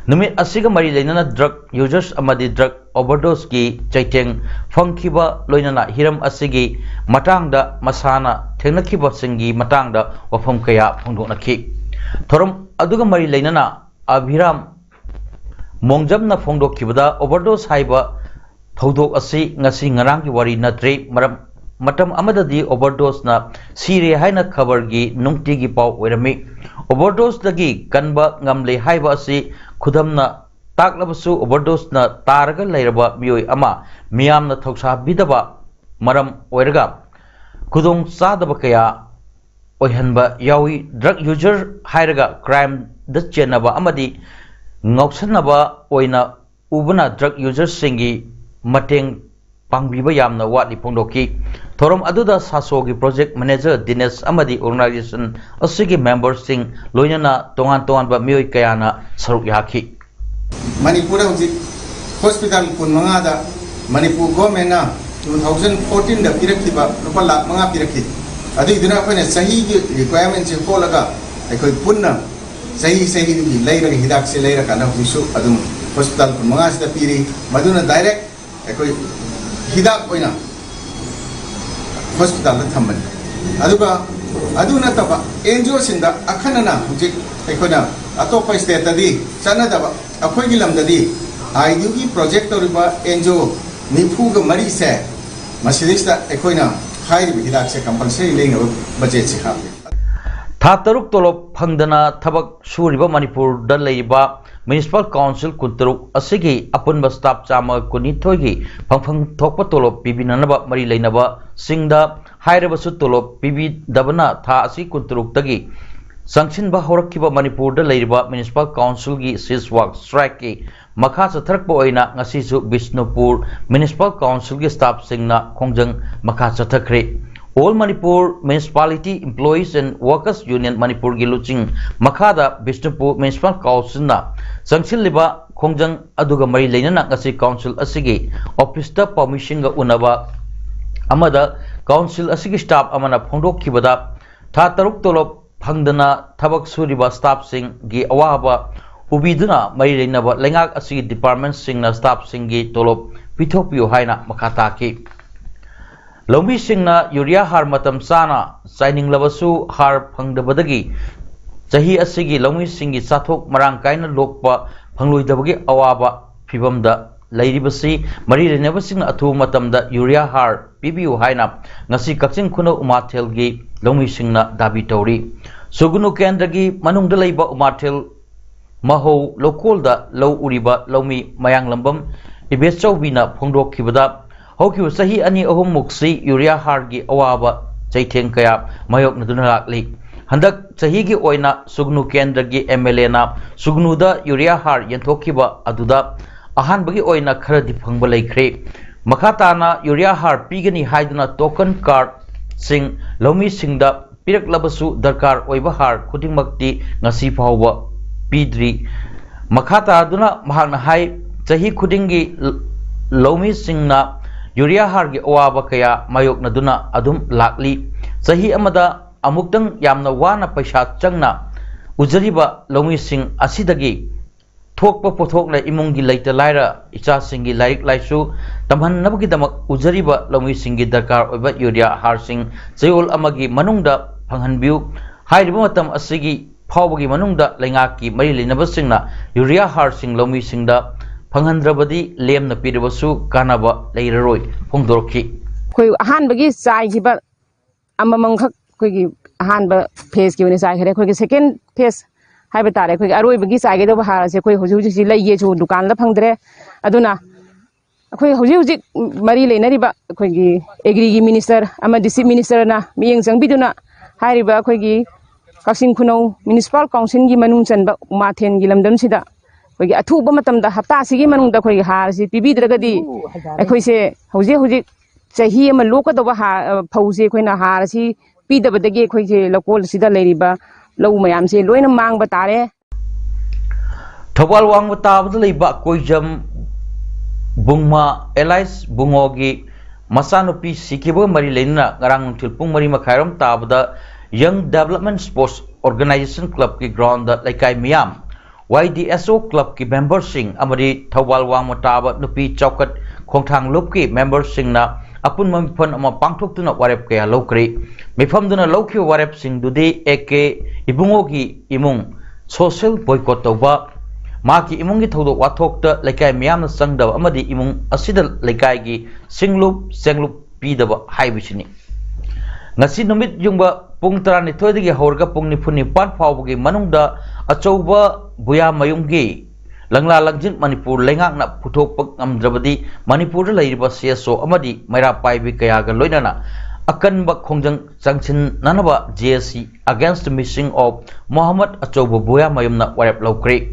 ꯅꯨꯃꯤꯠ ꯑꯁꯤꯒ ꯃꯔꯤ ꯂꯩꯅꯅ drug users ꯑꯃꯗꯤ drug overdoseꯀꯤ ꯆꯩꯊꯦꯡ ꯐꯪꯈꯤꯕ ꯂꯣꯏꯅꯅ ꯍꯤꯔꯝ ꯑꯁꯤꯒꯤ ꯃꯇꯥꯡꯗ ꯃꯁꯥꯅ ꯊꯦꯡꯅꯈꯤꯕꯁꯤꯡꯒꯤ ꯃꯇꯥꯡꯗ ꯋꯥꯐꯝ ꯀꯌꯥ ꯐꯣꯡꯗꯣꯛꯅꯈꯤ꯫ ꯊꯧꯔꯝ ꯑꯗꯨꯒ ꯃꯔꯤ ꯂꯩꯅꯅ ꯑꯚꯤꯔꯥꯝ ꯃꯣꯡꯖꯝꯅ ꯐꯣꯡꯗꯣꯛꯈꯤꯕꯗ, overdose ꯍꯥꯏꯕ ꯊꯧꯗꯣꯛ ꯑꯁꯤ ꯉꯁꯤ ꯉꯔꯥꯡꯒꯤ ꯋꯥꯔꯤ ꯅꯠꯇ꯭ꯔꯦ꯫ ꯃꯔꯝ, ꯃꯇꯝ ꯑꯃꯗꯗꯤ overdoseꯅ ꯁꯤꯔꯦ ꯍꯥꯏꯅ ꯈꯕꯔꯒꯤ ꯅꯨꯡꯇꯤꯒꯤ ꯄꯥꯎ ꯑꯣꯏꯔꯝꯃꯤ꯫ Overdoseꯗꯒꯤ ꯀꯟꯕ ꯉꯝꯂꯦ ꯍꯥꯏꯕ ꯑꯁꯤ ꯈꯨꯗꯝꯅ ꯇꯥꯛꯂꯕꯁꯨ, overdoseꯅ ꯇꯥꯔꯒ ꯂꯩꯔꯕ ꯃꯤꯑꯣꯏ ꯑꯃ ꯃꯤꯌꯥꯝꯅ ꯊꯧꯁꯥꯕꯤꯗꯕ ꯃꯔꯝ ꯑꯣꯏꯔꯒ ꯈꯨꯗꯣꯡ ꯆꯥꯗꯕ ꯀꯌꯥ ꯑꯣꯏꯍꯟꯕ ꯌꯥꯎꯏ꯫ Drug user ꯍꯥꯏꯔꯒ crimeꯗ ꯆꯦꯟꯅꯕ ꯑꯃꯗꯤ ꯉꯥꯎꯁꯟꯅꯕ ꯑꯣꯏꯅ ꯎꯕꯅ drug userꯁꯤꯡꯒꯤ ꯃꯇꯦꯡ ꯄꯥꯡꯕꯤꯕ ꯌꯥꯝꯅ ꯋꯥꯠꯂꯤ ꯐꯣꯡꯗꯣꯛꯈꯤ꯫ ꯊꯧꯔꯝ ꯑꯗꯨꯗ ꯁꯥꯁꯣꯒꯤ project manager ꯗꯤꯅꯦꯁ ꯑꯃꯗꯤ organization ꯑꯁꯤꯒꯤ memberꯁꯤꯡ, ꯂꯣꯏꯅꯅ ꯇꯣꯉꯥꯟ ꯇꯣꯉꯥꯟꯕ ꯃꯤꯑꯣꯏ ꯀꯌꯥꯅ ꯁꯔꯨꯛ ꯌꯥꯈꯤ꯫ ꯃꯅꯤꯄꯨꯔꯗ ꯍꯧꯖꯤꯛ hospital ꯀꯨꯟꯃꯉꯥꯗ ꯃꯅꯤꯄꯨꯔ governmentꯅ two thousand fourteenꯗ ꯄꯤꯔꯛꯈꯤꯕ ꯂꯨꯄꯥ ꯂꯥꯈ ꯃꯉꯥ ꯄꯤꯔꯛꯈꯤ꯫ ꯑꯗꯨꯏꯗꯨꯅ ꯑꯩꯈꯣꯏꯅ ꯆꯍꯤꯒꯤ requirementꯁꯦ ꯍꯣꯠꯂꯒ ꯑꯩꯈꯣꯏ ꯄꯨꯟꯅ ꯆꯍꯤ ꯆꯍꯤꯗꯨꯒꯤ ꯂꯩꯔꯒ, ꯍꯤꯗꯥꯛꯁꯦ ꯂꯩꯔꯀꯥꯟꯗ ꯍꯧꯖꯤꯛꯁꯨ ꯑꯗꯨꯝ hospital ꯀꯨꯟꯃꯉꯥꯁꯤꯗ ꯄꯤꯔꯤ꯫ ꯃꯗꯨꯅ direct ꯑꯩꯈꯣꯏ ꯍꯤꯗꯥꯛ ꯑꯣꯏꯅ hospitalꯗ ꯊꯝꯕꯅꯤ꯫ ꯑꯗꯨꯒ ꯑꯗꯨ ꯅꯠꯇꯕ NGOꯁꯤꯡꯗ ꯑꯈꯟꯅꯅ ꯍꯧꯖꯤꯛ ꯑꯩꯈꯣꯏꯅ ꯑꯇꯣꯞꯄ stateꯇꯗꯤ ꯆꯠꯅꯗꯕ, ꯑꯩꯈꯣꯏꯒꯤ ꯂꯝꯗꯗꯤ ꯑꯥꯏꯗꯤꯌꯨꯒꯤ project ꯇꯧꯔꯤꯕ NGO ꯅꯤꯐꯨꯒ ꯃꯔꯤꯁꯦ ꯃꯁꯤꯗꯩꯁꯤꯗ ꯑꯩꯈꯣꯏꯅ ꯍꯥꯏꯔꯤꯕ ꯍꯤꯗꯥꯛꯁꯦ compulsory ꯂꯩꯅꯕ budgetꯁꯦ ꯍꯥꯞꯄꯤ꯫ ꯊꯥ ꯇꯔꯨꯛ ꯇꯣꯂꯣꯞ ꯐꯪꯗꯅ ꯊꯕꯛ ꯁꯨꯔꯤꯕ ꯃꯅꯤꯄꯨꯔꯗ ꯂꯩꯔꯤꯕ municipal council ꯀꯨꯟꯇꯔꯨꯛ ꯑꯁꯤꯒꯤ ꯑꯄꯨꯟꯕ staff ꯆꯥꯝꯃ ꯀꯨꯟꯅꯤꯊꯣꯏꯒꯤ ꯐꯪꯐꯝ ꯊꯣꯛꯄ ꯇꯣꯂꯣꯞ ꯄꯤꯕꯤꯅꯅꯕ ꯃꯔꯤ ꯂꯩꯅꯕꯁꯤꯡꯗ ꯍꯥꯏꯔꯕꯁꯨ ꯇꯣꯂꯣꯞ ꯄꯤꯕꯤꯗꯕꯅ ꯊꯥ ꯑꯁꯤ ꯀꯨꯟꯇꯔꯨꯛꯇꯒꯤ ꯆꯪꯁꯤꯟꯕ ꯍꯧꯔꯛꯈꯤꯕ ꯃꯅꯤꯄꯨꯔꯗ ꯂꯩꯔꯤꯕ ꯃ꯭ꯌꯨꯅꯤꯁꯤꯄꯥꯜ ꯀꯥꯎꯟꯁꯤꯜꯒꯤ cease work strikeꯀꯤ ꯃꯈꯥ ꯆꯠꯊꯔꯛꯄ ꯑꯣꯏꯅ ꯉꯁꯤꯁꯨ ꯕꯤꯁꯅꯨꯄꯨꯔ ꯃ꯭ꯌꯨꯅꯤꯁꯤꯄꯥꯜ ꯀꯥꯎꯟꯁꯤꯜꯒꯤ staffꯁꯤꯡꯅ ꯈꯣꯡꯖꯪ ꯃꯈꯥ ꯆꯠꯊꯈ꯭ꯔꯦ꯫ All Manipur Municipality Employees and Workers Union ꯃꯅꯤꯄꯨꯔꯒꯤ ꯂꯨꯆꯤꯡ ꯃꯈꯥꯗ ꯕꯤꯁꯅꯨꯄꯨꯔ ꯃ꯭ꯌꯨꯅꯤꯁꯤꯄꯥꯜ ꯀꯥꯎꯟꯁꯤꯜꯅ ꯆꯪꯁꯤꯜꯂꯤꯕ ꯈꯣꯡꯖꯪ ꯑꯗꯨꯒ ꯃꯔꯤ ꯂꯩꯅꯅ ꯉꯁꯤ ꯀꯥꯎꯟꯁꯤꯜ ꯑꯁꯤꯒꯤ ꯑꯣꯐꯤꯁꯇ ꯄꯥꯎꯃꯤꯁꯤꯡꯒ ꯎꯅꯕ ꯑꯃꯗ ꯀꯥꯎꯟꯁꯤꯜ ꯑꯁꯤꯒꯤ staff ꯑꯃꯅ ꯐꯣꯡꯗꯣꯛꯈꯤꯕꯗ, ꯊꯥ ꯇꯔꯨꯛ ꯇꯣꯂꯣꯞ ꯐꯪꯗꯅ ꯊꯕꯛ ꯁꯨꯔꯤꯕ staffꯁꯤꯡꯒꯤ ꯑꯋꯥꯕ ꯎꯕꯤꯗꯨꯅ ꯃꯔꯤ ꯂꯩꯅꯕ ꯂꯩꯉꯥꯛ ꯑꯁꯤꯒꯤ departmentꯁꯤꯡꯅ staffꯁꯤꯡꯒꯤ ꯇꯣꯂꯣꯞ ꯄꯤꯊꯣꯛꯄꯤꯌꯨ ꯍꯥꯏꯅ ꯃꯈꯥ ꯇꯥꯈꯤ꯫ ꯂꯧꯃꯤꯁꯤꯡꯅ ꯌꯨꯔꯤꯌꯥ ꯍꯥꯔ ꯃꯇꯝ ꯆꯥꯅ ꯆꯥꯏꯅꯤꯡꯂꯕꯁꯨ ꯍꯥꯔ ꯐꯪꯗꯕꯗꯒꯤ ꯆꯍꯤ ꯑꯁꯤꯒꯤ ꯂꯧꯃꯤꯁꯤꯡꯒꯤ ꯆꯥꯊꯣꯛ ꯃꯔꯥꯡ ꯀꯥꯏꯅ ꯂꯣꯛꯄ ꯐꯪꯂꯣꯏꯗꯕꯒꯤ ꯑꯋꯥꯕ ꯐꯤꯚꯝꯗ ꯂꯩꯔꯤꯕꯁꯤ ꯃꯔꯤ ꯂꯩꯅꯕꯁꯤꯡꯅ ꯑꯊꯨꯕ ꯃꯇꯝꯗ ꯌꯨꯔꯤꯌꯥ ꯍꯥꯔ ꯄꯤꯕꯤꯌꯨ ꯍꯥꯏꯅ ꯉꯁꯤ ꯀꯛꯆꯤꯡ ꯈꯨꯅꯧ ꯎꯃꯥꯊꯦꯜꯒꯤ ꯂꯧꯃꯤꯁꯤꯡꯅ ꯗꯥꯕꯤ ꯇꯧꯔꯤ꯫ ꯁꯨꯒꯨꯅꯨ ꯀꯦꯟꯗ꯭ꯔꯒꯤ ꯃꯅꯨꯡꯗ ꯂꯩꯕ ꯎꯃꯥꯊꯦꯜ ꯃꯍꯧ ꯂꯧꯀꯣꯜꯗ ꯂꯧ ꯎꯔꯤꯕ ꯂꯧꯃꯤ ꯃꯌꯥꯡꯂꯝꯕꯝ ꯏꯕꯦꯆꯧꯕꯤꯅ ꯐꯣꯡꯗꯣꯛꯈꯤꯕꯗ, ꯍꯧꯈꯤꯕ ꯆꯍꯤ ꯑꯅꯤ ꯑꯍꯨꯝꯃꯨꯛꯁꯤ ꯌꯨꯔꯤꯌꯥ ꯍꯥꯔꯒꯤ ꯑꯋꯥꯕ ꯆꯩꯊꯦꯡ ꯀꯌꯥ ꯃꯥꯌꯣꯛꯅꯗꯨꯅ ꯂꯥꯛꯂꯤ꯫ ꯍꯟꯗꯛ ꯆꯍꯤꯒꯤ ꯑꯣꯏꯅ ꯁꯨꯒꯅꯨ ꯀꯦꯟꯗ꯭ꯔꯒꯤ MLAꯅ ꯁꯨꯒꯅꯨꯗ ꯌꯨꯔꯤꯌꯥ ꯍꯥꯔ ꯌꯦꯟꯊꯣꯛꯈꯤꯕ ꯑꯗꯨꯗ ꯑꯍꯥꯟꯕꯒꯤ ꯑꯣꯏꯅ ꯈꯔꯗꯤ ꯐꯪꯕ ꯂꯩꯈ꯭ꯔꯦ꯫ ꯃꯈꯥ ꯇꯥꯅ ꯌꯨꯔꯤꯌꯥ ꯍꯥꯔ ꯄꯤꯒꯅꯤ ꯍꯥꯏꯗꯨꯅ token cardꯁꯤꯡ ꯂꯧꯃꯤꯁꯤꯡꯗ ꯄꯤꯔꯛꯂꯕꯁꯨ ꯗꯔꯀꯥꯔ ꯑꯣꯏꯕ ꯍꯥꯔ ꯈꯨꯗꯤꯡꯃꯛꯇꯤ ꯉꯁꯤ ꯐꯥꯎꯕ ꯄꯤꯗ꯭ꯔꯤ꯫ ꯃꯈꯥ ꯇꯥꯗꯨꯅ ꯃꯍꯥꯛꯅ ꯍꯥꯏ, ꯆꯍꯤ ꯈꯨꯗꯤꯡꯒꯤ ꯂ-, ꯂꯧꯃꯤꯁꯤꯡꯅ ꯌꯨꯔꯤꯌꯥ ꯍꯥꯔꯒꯤ ꯑꯋꯥꯕ ꯀꯌꯥ ꯃꯥꯌꯣꯛꯅꯗꯨꯅ ꯑꯗꯨꯝ ꯂꯥꯛꯂꯤ꯫ ꯆꯍꯤ ꯑꯃꯗ ꯑꯃꯨꯛꯇꯪ ꯌꯥꯝꯅ ꯋꯥꯅ ꯄꯩꯁꯥ ꯆꯪꯅ ꯎꯖꯔꯤꯕ ꯂꯧꯃꯤꯁꯤꯡ ꯑꯁꯤꯗꯒꯤ ꯊꯣꯛꯄ ꯄꯣꯠꯊꯣꯛꯅ ꯏꯃꯨꯡꯒꯤ ꯂꯩꯇ ꯂꯥꯏꯔ ꯏꯆꯥꯁꯤꯡꯒꯤ ꯂꯥꯏꯔꯤꯛ ꯂꯥꯏꯁꯨ ꯇꯝꯍꯟꯅꯕꯒꯤꯗꯃꯛ ꯎꯖꯔꯤꯕ ꯂꯧꯃꯤꯁꯤꯡꯒꯤ ꯗꯔꯀꯥꯔ ꯑꯣꯏꯕ ꯌꯨꯔꯤꯌꯥ ꯍꯥꯔꯁꯤꯡ ꯆꯌꯣꯜ ꯑꯃꯒꯤ ꯃꯅꯨꯡꯗ ꯐꯪꯍꯟꯕꯤꯌꯨ꯫ ꯍꯥꯏꯔꯤꯕ ꯃꯇꯝ ꯑꯁꯤꯒꯤ ꯐꯥꯎꯕꯒꯤ ꯃꯅꯨꯡꯗ ꯂꯩꯉꯥꯛꯀꯤ ꯃꯔꯤ ꯂꯩꯅꯕꯁꯤꯡꯅ ꯌꯨꯔꯤꯌꯥ ꯍꯥꯔꯁꯤꯡ ꯂꯧꯃꯤꯁꯤꯡꯗ ꯐꯪꯍꯟꯗ꯭ꯔꯕꯗꯤ ꯂꯦꯝꯅ ꯄꯤꯔꯕꯁꯨ ꯀꯥꯟꯅꯕ ꯂꯩꯔꯔꯣꯏ ꯐꯣꯡꯗꯣꯔꯛꯈꯤ꯫ ꯑꯩꯈꯣꯏ ꯑꯍꯥꯟꯕꯒꯤ ꯆꯥꯏꯈꯤꯕ ꯑꯃꯃꯝꯈꯛ ꯑꯩꯈꯣꯏꯒꯤ ꯑꯍꯥꯟꯕ phaseꯀꯤ ꯑꯣꯏꯅ ꯆꯥꯏꯈ꯭ꯔꯦ꯫ ꯑꯩꯈꯣꯏꯒꯤ second phase ꯍꯥꯏꯕ ꯇꯥꯔꯦ, ꯑꯩꯈꯣꯏꯒꯤ ꯑꯔꯣꯏꯕꯒꯤ ꯆꯥꯏꯒꯗꯧꯕ ꯍꯥꯔ ꯑꯁꯦ ꯑꯩꯈꯣꯏ ꯍꯧꯖꯤꯛ ꯍꯧꯖꯤꯛꯁꯤ ꯂꯩꯒꯦꯁꯨ ꯗꯨꯀꯥꯟꯗ ꯐꯪꯗ꯭ꯔꯦ꯫ ꯑꯗꯨꯅ ꯑꯩꯈꯣꯏ ꯍꯧꯖꯤꯛ ꯍꯧꯖꯤꯛ ꯃꯔꯤ ꯂꯩꯅꯔꯤꯕ ꯑꯩꯈꯣꯏꯒꯤ ꯑꯦꯒ꯭ꯔꯤꯒꯤ ꯃꯤꯅꯤꯁꯇꯔ ꯑꯃꯗꯤ ꯆꯤꯐ ꯃꯤꯅꯤꯁꯇꯔꯅ ꯃꯤꯠꯌꯦꯡ ꯆꯪꯕꯤꯗꯨꯅ ꯍꯥꯏꯔꯤꯕ ꯑꯩꯈꯣꯏꯒꯤ ꯀꯛꯆꯤꯡ ꯈꯨꯅꯧ ꯃ꯭ꯌꯨꯅꯤꯁꯤꯄꯥꯜ ꯀꯥꯎꯟꯁꯤꯜꯒꯤ ꯃꯅꯨꯡ ꯆꯟꯕ ꯎꯃꯥꯊꯦꯟꯒꯤ ꯂꯝꯗꯝꯁꯤꯗ ꯑꯩꯈꯣꯏꯒꯤ ꯑꯊꯨꯕ ꯃꯇꯝꯗ ꯍꯞꯇꯥ ꯑꯁꯤꯒꯤ ꯃꯅꯨꯡꯗ ꯑꯩꯈꯣꯏꯒꯤ ꯍꯥꯔ ꯑꯁꯤ ꯄꯤꯕꯤꯗ꯭ꯔꯒꯗꯤ ꯑꯩꯈꯣꯏꯁꯦ ꯍꯧꯖꯤꯛ ꯍꯧꯖꯤꯛ ꯆꯍꯤ ꯑꯃ ꯂꯣꯛꯀꯗꯧꯕ ꯍꯥꯔ, ꯑ, ꯐꯧꯁꯦ ꯑꯩꯈꯣꯏꯅ ꯍꯥꯔ ꯑꯁꯤ ꯄꯤꯗꯕꯗꯒꯤ ꯑꯩꯈꯣꯏꯁꯦ ꯂꯧꯀꯣꯜ ꯑꯁꯤꯗ ꯂꯩꯔꯤꯕ ꯂꯧ ꯃꯌꯥꯝꯁꯦ ꯂꯣꯏꯅ ꯃꯥꯡꯕ ꯇꯥꯔꯦ꯫ ꯊꯧꯕꯥꯜ ꯋꯥꯡꯃ ꯇꯥꯕꯗ ꯂꯩꯕ ꯀꯣꯏꯖꯝ ꯕꯨꯡꯃ ꯑꯦꯂꯥꯏꯁ ꯕꯨꯡꯉꯣꯒꯤ ꯃꯆꯥꯅꯨꯄꯤ ꯁꯤꯈꯤꯕꯒ ꯃꯔꯤ ꯂꯩꯅꯅ ꯉꯔꯥꯡ ꯅꯨꯡꯊꯤꯜ ꯄꯨꯡ ꯃꯔꯤ ꯃꯈꯥꯏꯔꯣꯝ ꯇꯥꯕꯗ Young Development Sports Organization Clubꯀꯤ groundꯗ ꯂꯩꯀꯥꯏ ꯃꯤꯌꯥꯝ, Y D S O clubꯀꯤ memberꯁꯤꯡ ꯑꯃꯗꯤ ꯊꯧꯕꯥꯜ ꯋꯥꯡꯃ ꯇꯥꯕ ꯅꯨꯄꯤ ꯆꯥꯎꯈꯠ ꯈꯣꯡꯊꯥꯡ ꯂꯨꯞꯀꯤ memberꯁꯤꯡꯅ ꯑꯄꯨꯟꯕ ꯃꯤꯐꯝ ꯑꯃ ꯄꯥꯡꯊꯣꯛꯇꯨꯅ ꯋꯥꯔꯦꯞ ꯀꯌꯥ ꯂꯧꯈ꯭ꯔꯦ꯫ ꯃꯤꯐꯝꯗꯨꯅ ꯂꯧꯈꯤꯕ ꯋꯥꯔꯦꯞꯁꯤꯡꯗꯨꯗꯤ A K ꯏꯕꯨꯡꯉꯣꯒꯤ ꯏꯃꯨꯡ social boycott ꯇꯧꯕ, ꯃꯍꯥꯛꯀꯤ ꯏꯃꯨꯡꯒꯤ ꯊꯧꯗꯣꯛ ꯋꯥꯊꯣꯛꯇ ꯂꯩꯀꯥꯏ ꯃꯤꯌꯥꯝꯅ ꯆꯪꯗꯕ ꯑꯃꯗꯤ ꯏꯃꯨꯡ ꯑꯁꯤꯗ ꯂꯩꯀꯥꯏꯒꯤ ꯁꯤꯡꯂꯨꯞ ꯆꯦꯡꯂꯨꯞ ꯄꯤꯗꯕ ꯍꯥꯏꯕꯁꯤꯅꯤ꯫ ꯉꯁꯤ ꯅꯨꯃꯤꯠ ꯌꯨꯡꯕ ꯄꯨꯡ ꯇꯔꯥꯅꯤꯊꯣꯏꯗꯒꯤ ꯍꯧꯔꯒ ꯄꯨꯡ ꯅꯤꯐꯨ ꯅꯤꯄꯥꯟ ꯐꯥꯎꯕꯒꯤ ꯃꯅꯨꯡꯗ ꯑꯆꯧꯕ ꯕꯨꯌꯥꯃꯌꯨꯝꯒꯤ ꯂꯪꯂꯥ ꯂꯪꯖꯤꯟ ꯃꯅꯤꯄꯨꯔ ꯂꯩꯉꯥꯛꯅ ꯄꯨꯊꯣꯛꯄ ꯉꯝꯗ꯭ꯔꯕꯗꯤ ꯃꯅꯤꯄꯨꯔꯗ ꯂꯩꯔꯤꯕ C S O ꯑꯃꯗꯤ ꯃꯩꯔꯥ ꯄꯥꯏꯕꯤ ꯀꯌꯥꯒ ꯂꯣꯏꯅꯅ ꯑꯀꯟꯕ ꯈꯣꯡꯖꯪ ꯆꯪꯁꯤꯟꯅꯅꯕ J A C against missing of Mohammad ꯑꯆꯧꯕ ꯕꯨꯌꯥꯃꯌꯨꯝꯅ ꯋꯥꯔꯦꯞ ꯂꯧꯈ꯭ꯔꯦ꯫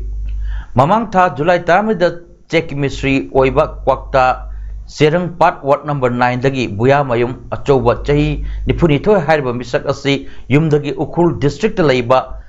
ꯃꯃꯥꯡ ꯊꯥ ꯖꯨꯂꯥꯏ ꯇꯔꯥꯃꯔꯤꯗ ꯆꯦꯛꯀꯤ ꯃꯤꯁꯇ꯭ꯔꯤ ꯑꯣꯏꯕ ꯀ꯭ꯋꯥꯛꯇꯥ ꯆꯦꯔꯪ ꯄꯥꯠ ward number nineꯗꯒꯤ ꯕꯨꯌꯥꯃꯌꯨꯝ ꯑꯆꯧꯕ ꯆꯍꯤ ꯅꯤꯐꯨꯅꯤꯊꯣꯏ ꯍꯥꯏꯔꯤꯕ ꯃꯤꯁꯛ ꯑꯁꯤ ꯌꯨꯝꯗꯒꯤ ꯎꯈ꯭ꯔꯨꯜ districtꯇ ꯂꯩꯕ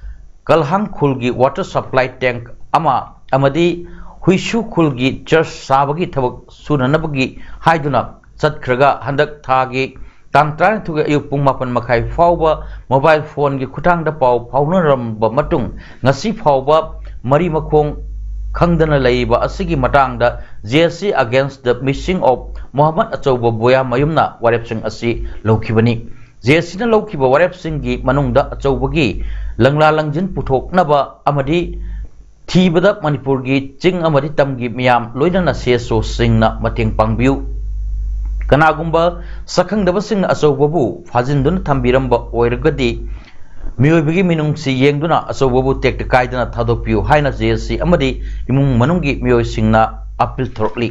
ꯀꯜꯍꯥꯡ ꯈꯨꯜꯒꯤ water supply tank ꯑꯃ ꯑꯃꯗꯤ ꯍꯨꯏꯁꯨ ꯈꯨꯜꯒꯤ church ꯁꯥꯕꯒꯤ ꯊꯕꯛ ꯁꯨꯅꯅꯕꯒꯤ ꯍꯥꯏꯗꯨꯅ ꯆꯠꯈ꯭ꯔꯒ ꯍꯟꯗꯛ ꯊꯥꯒꯤ ꯇꯥꯡ ꯇꯔꯥꯅꯤꯊꯣꯏꯒꯤ ꯑꯌꯨꯛ ꯄꯨꯡ ꯃꯥꯄꯟ ꯃꯈꯥꯏ ꯐꯥꯎꯕ mobile phoneꯒꯤ ꯈꯨꯠꯊꯥꯡꯗ ꯄꯥꯎ ꯐꯥꯎꯅꯔꯝꯕ ꯃꯇꯨꯡ ꯉꯁꯤ ꯐꯥꯎꯕ ꯃꯔꯤ ꯃꯈꯣꯡ ꯈꯪꯗꯅ ꯂꯩꯔꯤꯕ ꯑꯁꯤꯒꯤ ꯃꯇꯥꯡꯗ J A C against the missing of Mohammad ꯑꯆꯧꯕ ꯕꯣꯌꯥꯃꯌꯨꯝꯅ ꯋꯥꯔꯦꯞꯁꯤꯡ ꯑꯁꯤ ꯂꯧꯈꯤꯕꯅꯤ꯫ J A Cꯅ ꯂꯧꯈꯤꯕ ꯋꯥꯔꯦꯞꯁꯤꯡꯒꯤ ꯃꯅꯨꯡꯗ ꯑꯆꯧꯕꯒꯤ ꯂꯪꯂꯥ ꯂꯪꯖꯤꯟ ꯄꯨꯊꯣꯛꯅꯕ ꯑꯃꯗꯤ ꯊꯤꯕꯗ ꯃꯅꯤꯄꯨꯔꯒꯤ ꯆꯤꯡ ꯑꯃꯗꯤ ꯇꯝꯒꯤ ꯃꯤꯌꯥꯝ ꯂꯣꯏꯅꯅ C S Oꯁꯤꯡꯅ ꯃꯇꯦꯡ ꯄꯥꯡꯕꯤꯌꯨ꯫ ꯀꯅꯥꯒꯨꯝꯕ ꯁꯛꯈꯪꯗꯕꯁꯤꯡꯅ ꯑꯆꯧꯕꯕꯨ ꯐꯥꯖꯤꯟꯗꯨꯅ ꯊꯝꯕꯤꯔꯝꯕ ꯑꯣꯏꯔꯒꯗꯤ ꯃꯤꯑꯣꯏꯕꯒꯤ ꯃꯤꯅꯨꯡꯁꯤ ꯌꯦꯡꯗꯨꯅ ꯑꯆꯧꯕꯕꯨ ꯇꯦꯛꯇ ꯀꯥꯏꯗꯅ ꯊꯥꯗꯣꯛꯄꯤꯌꯨ ꯍꯥꯏꯅ J A C ꯑꯃꯗꯤ ꯏꯃꯨꯡ ꯃꯅꯨꯡꯒꯤ ꯃꯤꯑꯣꯏꯁꯤꯡꯅ appeal ꯇꯧꯔꯛꯂꯤ꯫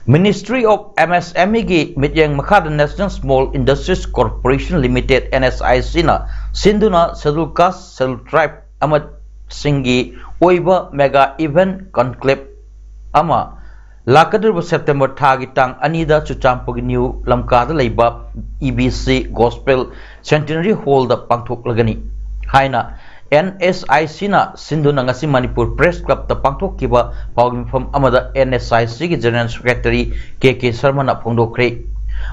Ministry of M S M Eꯒꯤ ꯃꯤꯠꯌꯦꯡ ꯃꯈꯥꯗ National Small Industries Corporation Limited, N S I C ꯅ ꯁꯤꯟꯗꯨꯅ Scheduled Caste, Scheduled Tribe ꯑꯃꯁꯤꯡꯒꯤ ꯑꯣꯏꯕ mega event conclave ꯑꯃ ꯂꯥꯛꯀꯗꯧꯔꯤꯕ September ꯊꯥꯒꯤ ꯇꯥꯡ ꯑꯅꯤꯗ ꯆꯨꯔꯆꯥꯟꯄꯨꯔꯒꯤ ꯅ꯭ꯌꯨ ꯂꯝꯀꯥꯗ ꯂꯩꯕ E B C Gospel Centenary Hall ꯗ ꯄꯥꯡꯊꯣꯛꯂꯒꯅꯤ ꯍꯥꯏꯅ N S I C ꯅ ꯁꯤꯟꯗꯨꯅ ꯉꯁꯤ ꯃꯅꯤꯄꯨꯔ Press Club ꯇ ꯄꯥꯡꯊꯣꯛꯈꯤꯕ ꯄꯥꯎꯒꯤ ꯃꯤꯐꯝ ꯑꯃꯗ N S I C ꯒꯤ General Secretary K K ꯁꯔꯃꯅ ꯐꯣꯡꯗꯣꯛꯈ꯭ꯔꯦ꯫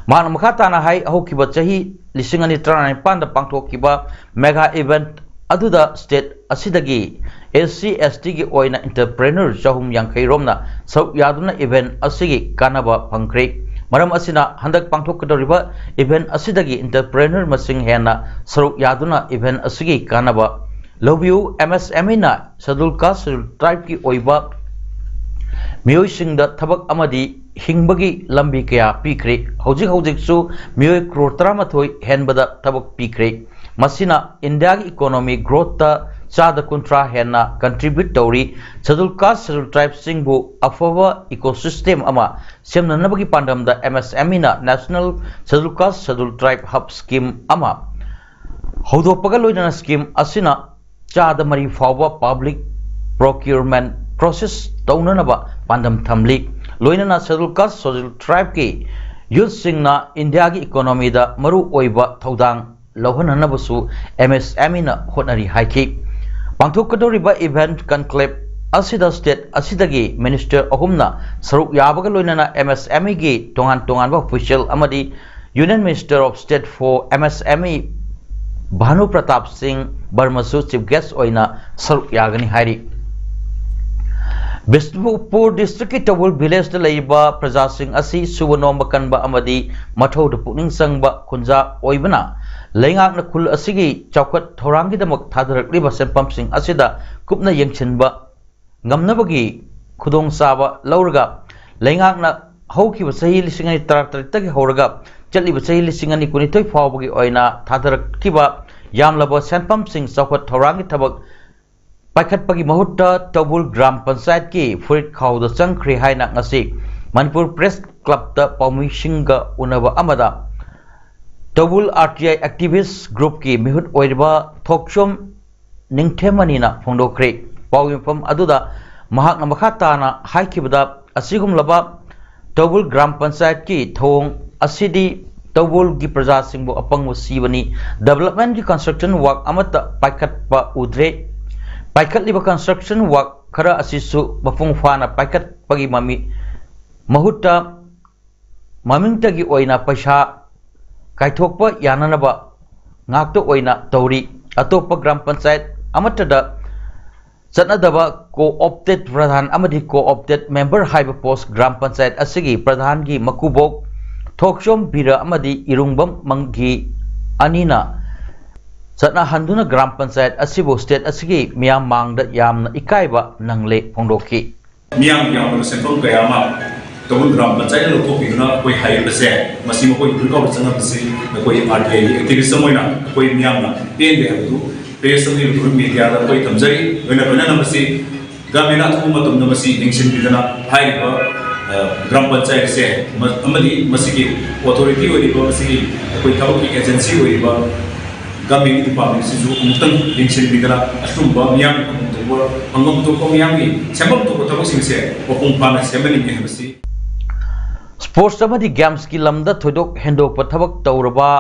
ꯃꯍꯥꯛꯅ ꯃꯈꯥ ꯇꯥꯅ ꯍꯥꯏ, ꯍꯧꯈꯤꯕ ꯆꯍꯤ ꯂꯤꯁꯤꯡ ꯑꯅꯤ ꯇꯔꯥꯅꯤꯄꯥꯟꯗ ꯄꯥꯡꯊꯣꯛꯈꯤꯕ mega event ꯑꯗꯨꯗ state ꯑꯁꯤꯗꯒꯤ S C S T ꯒꯤ ꯑꯣꯏꯅ entrepreneur ꯆꯍꯨꯝ ꯌꯥꯡꯈꯩ ꯔꯣꯝꯅ ꯁꯔꯨꯛ ꯌꯥꯗꯨꯅ event ꯑꯁꯤꯒꯤ ꯀꯥꯟꯅꯕ ꯐꯪꯈ꯭ꯔꯦ꯫ ꯃꯔꯝ ꯑꯁꯤꯅ ꯍꯟꯗꯛ ꯄꯥꯡꯊꯣꯛꯀꯗꯧꯔꯤꯕ event ꯑꯁꯤꯗꯒꯤ entrepreneur ꯃꯁꯤꯡ ꯍꯦꯟꯅ ꯁꯔꯨꯛ ꯌꯥꯗꯨꯅ event ꯑꯁꯤꯒꯤ ꯀꯥꯟꯅꯕ ꯂꯧꯕꯤꯌꯨ꯫ M S M E ꯅ Scheduled Caste, Scheduled Tribe ꯀꯤ ꯑꯣꯏꯕ ꯃꯤꯑꯣꯏꯁꯤꯡꯗ ꯊꯕꯛ ꯑꯃꯗꯤ ꯍꯤꯡꯕꯒꯤ ꯂꯝꯕꯤ ꯀꯌꯥ ꯄꯤꯈ꯭ꯔꯦ꯫ ꯍꯧꯖꯤꯛ ꯍꯧꯖꯤꯛꯁꯨ ꯃꯤꯑꯣꯏ ꯀ꯭ꯔꯣꯔ ꯇꯔꯥꯃꯥꯊꯣꯏ ꯍꯦꯟꯕꯗ ꯊꯕꯛ ꯄꯤꯈ꯭ꯔꯦ꯫ ꯃꯁꯤꯅ ꯏꯟꯗꯤꯌꯥꯒꯤ economy growth ꯇ ꯆꯥꯗ ꯀꯨꯟꯊ꯭ꯔꯥ ꯍꯦꯟꯅ contribute ꯇꯧꯔꯤ꯫ Scheduled Caste, Scheduled Tribe ꯁꯤꯡꯕꯨ ꯑꯐꯕ ecosystem ꯑꯃ ꯁꯦꯝꯅꯅꯕꯒꯤ ꯄꯥꯟꯗꯝꯗ M S M E ꯅ National Scheduled Caste, Scheduled Tribe Hub Scheme ꯑꯃ ꯍꯧꯗꯣꯛꯄꯒ ꯂꯣꯏꯅꯅ scheme ꯑꯁꯤꯅ ꯆꯥꯗ ꯃꯔꯤ ꯐꯥꯎꯕ public procurement process ꯇꯧꯅꯅꯕ ꯄꯥꯟꯗꯝ ꯊꯝꯂꯤ꯫ ꯂꯣꯏꯅꯅ Scheduled Caste, Scheduled Tribe ꯀꯤ youth ꯁꯤꯡꯅ ꯏꯟꯗꯤꯌꯥꯒꯤ economy ꯗ ꯃꯔꯨ ꯑꯣꯏꯕ ꯊꯧꯗꯥꯡ ꯂꯧꯍꯟꯅꯅꯕꯁꯨ M S M E ꯅ ꯍꯣꯠꯅꯔꯤ ꯍꯥꯏꯈꯤ꯫ ꯄꯥꯡꯊꯣꯛꯀꯗꯧꯔꯤꯕ event conclave ꯑꯁꯤꯗ state ꯑꯁꯤꯗꯒꯤ minister ꯑꯍꯨꯝꯅ ꯁꯔꯨꯛ ꯌꯥꯕꯒ ꯂꯣꯏꯅꯅ M S M E ꯒꯤ ꯇꯣꯉꯥꯟ ꯇꯣꯉꯥꯟꯕ official ꯑꯃꯗꯤ Union Minister of State for M S M E ꯚꯥꯅꯨ Pratap ꯁꯤꯡ ꯕꯔꯃꯁꯨ chief guest ꯑꯣꯏꯅ ꯁꯔꯨꯛ ꯌꯥꯒꯅꯤ ꯍꯥꯏꯔꯤ꯫ ꯕꯤꯁꯅꯨꯄꯨꯔ district ꯀꯤ ꯇꯧꯕꯨꯜ village ꯇ ꯂꯩꯔꯤꯕ ꯄ꯭ꯔꯖꯥꯁꯤꯡ ꯑꯁꯤ ꯁꯨꯕ ꯅꯣꯝꯕ ꯀꯟꯕ ꯑꯃꯗꯤ ꯃꯊꯧꯗ ꯄꯨꯛꯅꯤꯡ ꯆꯪꯕ ꯈꯨꯟꯖꯥ ꯑꯣꯏꯕꯅ, ꯂꯩꯉꯥꯛꯅ ꯈꯨꯜ ꯑꯁꯤꯒꯤ ꯆꯥꯎꯈꯠ ꯊꯧꯔꯥꯡꯒꯤꯗꯃꯛ ꯊꯥꯗꯔꯛꯂꯤꯕ ꯁꯦꯟꯐꯝꯁꯤꯡ ꯑꯁꯤꯗ ꯀꯨꯞꯅ ꯌꯦꯡꯁꯤꯟꯕ ꯉꯝꯅꯕꯒꯤ ꯈꯨꯗꯣꯡꯆꯥꯕ ꯂꯧꯔꯒ, ꯂꯩꯉꯥꯛꯅ ꯍꯧꯈꯤꯕ ꯆꯍꯤ ꯂꯤꯁꯤꯡ ꯑꯅꯤ ꯇꯔꯥꯇꯔꯦꯠꯇꯒꯤ ꯍꯧꯔꯒ ꯆꯠꯂꯤꯕ ꯆꯍꯤ ꯂꯤꯁꯤꯡ ꯑꯅꯤ ꯀꯨꯟꯅꯤꯊꯣꯏ ꯐꯥꯎꯕꯒꯤ ꯑꯣꯏꯅ ꯊꯥꯗꯔꯛꯈꯤꯕ ꯌꯥꯝꯂꯕ ꯁꯦꯟꯐꯝꯁꯤꯡ ꯆꯥꯎꯈꯠ ꯊꯧꯔꯥꯡꯒꯤ ꯊꯕꯛ ꯄꯥꯏꯈꯠꯄꯒꯤ ꯃꯍꯨꯠꯇ ꯇꯧꯕꯨꯜ ꯒ꯭ꯔꯥꯝ ꯄꯟꯆꯥꯌꯠꯀꯤ ꯐꯨꯔꯤꯠ ꯈꯥꯎꯗ ꯆꯪꯈ꯭ꯔꯦ ꯍꯥꯏꯅ ꯉꯁꯤ ꯃꯅꯤꯄꯨꯔ ꯄ꯭ꯔꯦꯁ ꯀ꯭ꯂꯕꯇ ꯄꯥꯎꯃꯤꯁꯤꯡꯒ ꯎꯅꯕ ꯑꯃꯗ ꯇꯧꯕꯨꯜ ꯑꯥꯔ ꯇꯤ ꯑꯥꯏ ꯑꯦꯛꯇꯤꯚꯤꯁ ꯒ꯭ꯔꯨꯞꯀꯤ ꯃꯤꯍꯨꯠ ꯑꯣꯏꯔꯤꯕ ꯊꯣꯛꯆꯣꯝ ꯅꯤꯡꯊꯦꯝꯃꯅꯤꯅ ꯐꯣꯡꯗꯣꯛꯈ꯭ꯔꯦ꯫ ꯄꯥꯎ ꯃꯤꯐꯝ ꯑꯗꯨꯗ ꯃꯍꯥꯛꯅ ꯃꯈꯥ ꯇꯥꯅ ꯍꯥꯏꯈꯤꯕꯗ, ꯑꯁꯤꯒꯨꯝꯂꯕ ꯇꯧꯕꯨꯜ ꯒ꯭ꯔꯥꯝ ꯄꯟꯆꯥꯌꯠꯀꯤ ꯊꯧꯑꯣꯡ ꯑꯁꯤꯗꯤ ꯇꯧꯕꯨꯜꯒꯤ ꯄ꯭ꯔꯖꯥꯁꯤꯡꯕꯨ ꯑꯄꯪꯕ ꯁꯤꯕꯅꯤ꯫ ꯗꯤꯕꯦꯂꯞꯃꯦꯟꯒꯤ ꯀꯟꯁꯇ꯭ꯔꯛꯁꯟ ꯋꯥꯔꯛ ꯑꯃꯠꯇ ꯄꯥꯏꯈꯠꯄ ꯎꯗ꯭ꯔꯦ꯫ ꯄꯥꯏꯈꯠꯂꯤꯕ ꯀꯟꯁꯇ꯭ꯔꯛꯁꯟ ꯋꯥꯔꯛ ꯈꯔ ꯑꯁꯤꯁꯨ ꯃꯄꯨꯡ ꯐꯥꯅ ꯄꯥꯏꯈꯠꯄꯒꯤ ꯃꯃꯤ ꯃꯍꯨꯠꯇ ꯃꯃꯤꯡꯇꯒꯤ ꯑꯣꯏꯅ ꯄꯩꯁꯥ ꯀꯥꯏꯊꯣꯛꯄ ꯌꯥꯅꯅꯕ ꯉꯥꯛꯇ ꯑꯣꯏꯅ ꯇꯧꯔꯤ꯫ ꯑꯇꯣꯞꯄ ꯒ꯭ꯔꯥꯝ ꯄꯟꯆꯥꯌꯠ ꯑꯃꯠꯇꯗ ꯆꯠꯅꯗꯕ ꯀꯣ ꯑꯣꯞꯇꯦꯠ ꯄ꯭ꯔꯙꯥꯟ ꯑꯃꯗꯤ ꯀꯣ ꯑꯣꯞꯇꯦꯠ ꯃꯦꯝꯕꯔ ꯍꯥꯏꯕ ꯄꯣꯁ ꯒ꯭ꯔꯥꯝ ꯄꯟꯆꯥꯌꯠ ꯑꯁꯤꯒꯤ ꯄ꯭ꯔꯙꯥꯟꯒꯤ ꯃꯀꯨꯕꯣꯛ ꯊꯣꯛꯆꯣꯝ ꯕꯤꯔ ꯑꯃꯗꯤ ꯏꯔꯨꯡꯕꯝ ꯃꯪꯒꯤ ꯑꯅꯤꯅ ꯆꯠꯅꯍꯟꯗꯨꯅ ꯒ꯭ꯔꯥꯝ ꯄꯟꯆꯥꯌꯠ ꯑꯁꯤꯕꯨ ꯁ꯭ꯇꯦꯠ ꯑꯁꯤꯒꯤ ꯃꯤꯌꯥꯝ ꯃꯥꯡꯗ ꯌꯥꯝꯅ ꯏꯀꯥꯏꯕ ꯅꯪꯂꯦ ꯐꯣꯡꯗꯣꯛꯈꯤ꯫ ꯃꯤꯌꯥꯝꯒꯤ ꯌꯥꯝꯂꯕ ꯁꯦꯟꯐꯝ ꯀꯌꯥ ꯑꯃ ꯇꯧꯕꯨꯜ ꯒ꯭ꯔꯥꯝ ꯄꯟꯆꯥꯌꯠꯅ ꯂꯧꯊꯣꯛꯄꯤꯗꯨꯅ ꯑꯩꯈꯣꯏ ꯍꯥꯏꯔꯤꯕꯁꯦ, ꯃꯁꯤ ꯃꯈꯣꯏ ꯏꯟꯀꯥꯎꯗ ꯆꯪꯉꯛꯄꯁꯤ ꯑꯩꯈꯣꯏ ꯑꯥꯔ ꯇꯤ ꯑꯥꯏꯒꯤ ꯑꯦꯛꯇꯤꯚꯤꯁ ꯑꯃ ꯑꯣꯏꯅ ꯑꯩꯈꯣꯏ ꯃꯤꯌꯥꯝꯅ ꯄꯦꯟꯗꯦ ꯍꯥꯏꯕꯗꯨ ꯄ꯭ꯔꯦꯁ ꯑꯃꯗꯤ ꯏꯂꯦꯛꯇ꯭ꯔꯣꯅꯤꯛ ꯃꯦꯗꯤꯌꯥꯗ ꯑꯩꯈꯣꯏ ꯊꯝꯖꯔꯤ꯫ ꯂꯣꯏꯅ ꯂꯣꯏꯅꯅ ꯃꯁꯤ ꯒꯚꯔꯟꯃꯦꯟꯅ ꯑꯊꯨꯕ ꯃꯇꯝꯗ ꯃꯁꯤ ꯌꯦꯡꯁꯤꯟꯕꯤꯗꯅ ꯍꯥꯏꯔꯤꯕ, ꯑ, ꯒ꯭ꯔꯥꯝ ꯄꯟꯆꯥꯌꯠꯁꯦ ꯃ-, ꯑꯃꯗꯤ ꯃꯁꯤꯒꯤ ꯑꯣꯊꯣꯔꯤꯇꯤ ꯑꯣꯏꯔꯤꯕ, ꯃꯁꯤꯒꯤ ꯑꯩꯈꯣꯏ ꯊꯕꯛꯀꯤ ꯑꯦꯖꯦꯟꯁꯤ ꯑꯣꯏꯔꯤꯕ ꯒꯚꯔꯟꯃꯦꯟꯒꯤ ꯗꯤꯄꯥꯔꯠꯃꯦꯟꯁꯤꯁꯨ ꯑꯃꯨꯛꯇꯪ ꯌꯦꯡꯁꯤꯟꯕꯤꯗꯅ ꯑꯆꯨꯝꯕ ꯃꯤꯌꯥꯝꯒꯤ ꯐꯪꯐꯝ ꯊꯣꯛꯄ, ꯐꯪꯐꯝ ꯊꯣꯛꯄ ꯃꯤꯌꯥꯝꯒꯤ ꯁꯦꯝꯐꯝ ꯊꯣꯛꯄ ꯊꯕꯛꯁꯤꯡꯁꯦ ꯃꯄꯨꯡ ꯐꯥꯅ ꯁꯦꯝꯍꯟꯅꯤꯡꯉꯤ ꯍꯥꯏꯕꯁꯤ꯫ ꯁ꯭ꯄꯣꯔꯠꯁ ꯑꯃꯗꯤ ꯒꯦꯝꯁꯀꯤ ꯂꯝꯗ ꯊꯣꯏꯗꯣꯛ ꯍꯦꯟꯗꯣꯛꯄ ꯊꯕꯛ ꯇꯧꯔꯕ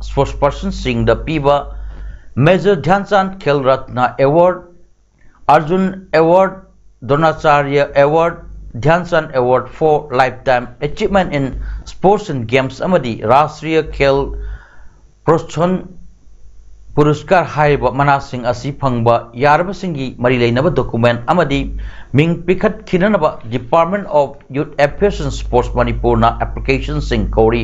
ꯁ꯭ꯄꯣꯔꯠꯁ ꯄꯔꯁꯟꯁꯤꯡꯗ ꯄꯤꯕ major Dhyanchand Khel Ratna award, Arjun award, Dronacharya award, Dhyanchand award for lifetime achievement in sports and games ꯑꯃꯗꯤ ꯔꯥꯁꯇ꯭ꯔꯤꯌ ꯈꯦꯜ ꯄ꯭ꯔꯣꯠꯁꯣꯟ ꯄꯨꯔꯁꯀꯥꯔ ꯍꯥꯏꯔꯤꯕ ꯃꯅꯥꯁꯤꯡ ꯑꯁꯤ ꯐꯪꯕ ꯌꯥꯔꯕꯁꯤꯡꯒꯤ ꯃꯔꯤ ꯂꯩꯅꯕ ꯗꯣꯀꯨꯃꯦꯟ ꯑꯃꯗꯤ ꯃꯤꯡ ꯄꯤꯈꯠꯈꯤꯅꯅꯕ Department of Youth Affairs and Sports ꯃꯅꯤꯄꯨꯔꯅ ꯑꯦꯄ꯭ꯂꯤꯀꯦꯁꯟꯁꯤꯡ ꯀꯧꯔꯤ꯫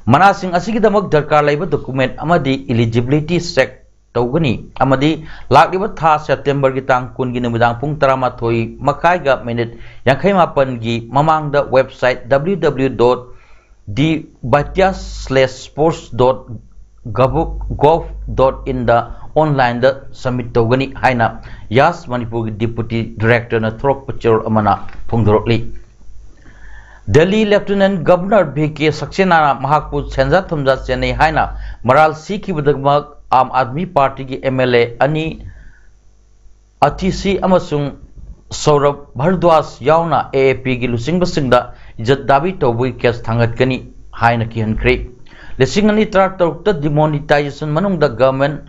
ꯃꯅꯥꯁꯤꯡ ꯑꯁꯤꯒꯤꯗꯃꯛ ꯗꯔꯀꯥꯔ ꯂꯩꯕ ꯗꯣꯀꯨꯃꯦꯟ ꯑꯃꯗꯤ ꯏꯂꯤꯖꯤꯕꯤꯂꯤꯇꯤ ꯆꯦꯛ ꯇꯧꯒꯅꯤ ꯑꯃꯗꯤ ꯂꯥꯛꯂꯤꯕ ꯊꯥ ꯁꯦꯞꯇꯦꯝꯕꯔꯒꯤ ꯇꯥꯡ ꯀꯨꯟꯒꯤ ꯅꯨꯃꯤꯗꯥꯡ ꯄꯨꯡ ꯇꯔꯥꯃꯥꯊꯣꯏ ꯃꯈꯥꯏꯒ ꯃꯤꯅꯤꯠ ꯌꯥꯡꯈꯩ ꯃꯥꯄꯟꯒꯤ ꯃꯃꯥꯡꯗ website W W W dot D Bhatia slash sports dot gov dot in ꯗ ꯑꯣꯟꯂꯥꯏꯟꯗ ꯁꯕꯃꯤꯠ ꯇꯧꯒꯅꯤ ꯍꯥꯏꯅ ꯌꯥꯁ ꯃꯅꯤꯄꯨꯔꯒꯤ ꯗꯤꯄꯨꯇꯤ ꯗꯤꯔꯦꯛꯇꯔꯅ ꯊꯣꯔꯛꯄ ꯆꯦꯔꯣꯜ ꯑꯃꯅ ꯐꯣꯡꯗꯣꯔꯛꯂꯤ꯫ ꯗꯦꯜꯂꯤ ꯂꯦꯐꯇꯤꯅꯦꯟꯠ ꯒꯕꯔꯅꯔ ꯚꯤ ꯀꯦ ꯁꯛꯁꯦꯅꯥꯅ ꯃꯍꯥꯛꯄꯨ ꯁꯦꯟꯖꯥ ꯊꯨꯝꯖꯥ ꯆꯦꯟꯅꯩ ꯍꯥꯏꯅ ꯃꯔꯥꯜ ꯁꯤꯈꯤꯕꯗꯃꯛ ꯑꯥꯝ ꯑꯥꯗꯃꯤ ꯄꯥꯔꯇꯤꯒꯤ ꯑꯦꯝ ꯑꯦꯜ ꯑꯦ ꯑꯅꯤ ꯑꯇꯤꯁꯤ ꯑꯃꯁꯨꯡ ꯁꯧꯔꯚ ꯚꯥꯔꯗ꯭ꯋꯥꯖ ꯌꯥꯎꯅ ꯑꯦ ꯑꯦ ꯄꯤꯒꯤ ꯂꯨꯆꯤꯡꯕꯁꯤꯡꯗ ꯏꯖꯠ ꯗꯥꯕꯤ ꯇꯧꯕꯒꯤ ꯀꯦꯁ ꯊꯥꯡꯒꯠꯀꯅꯤ ꯍꯥꯏꯅ ꯀꯤꯍꯟꯈ꯭ꯔꯦ꯫ ꯂꯤꯁꯤꯡ ꯑꯅꯤ ꯇꯔꯥꯇꯔꯨꯛꯇ ꯗꯤꯃꯣꯅꯤꯇꯥꯏꯖꯦꯁꯟ ꯃꯅꯨꯡꯗ ꯒꯚꯔꯟꯃꯦꯟꯠ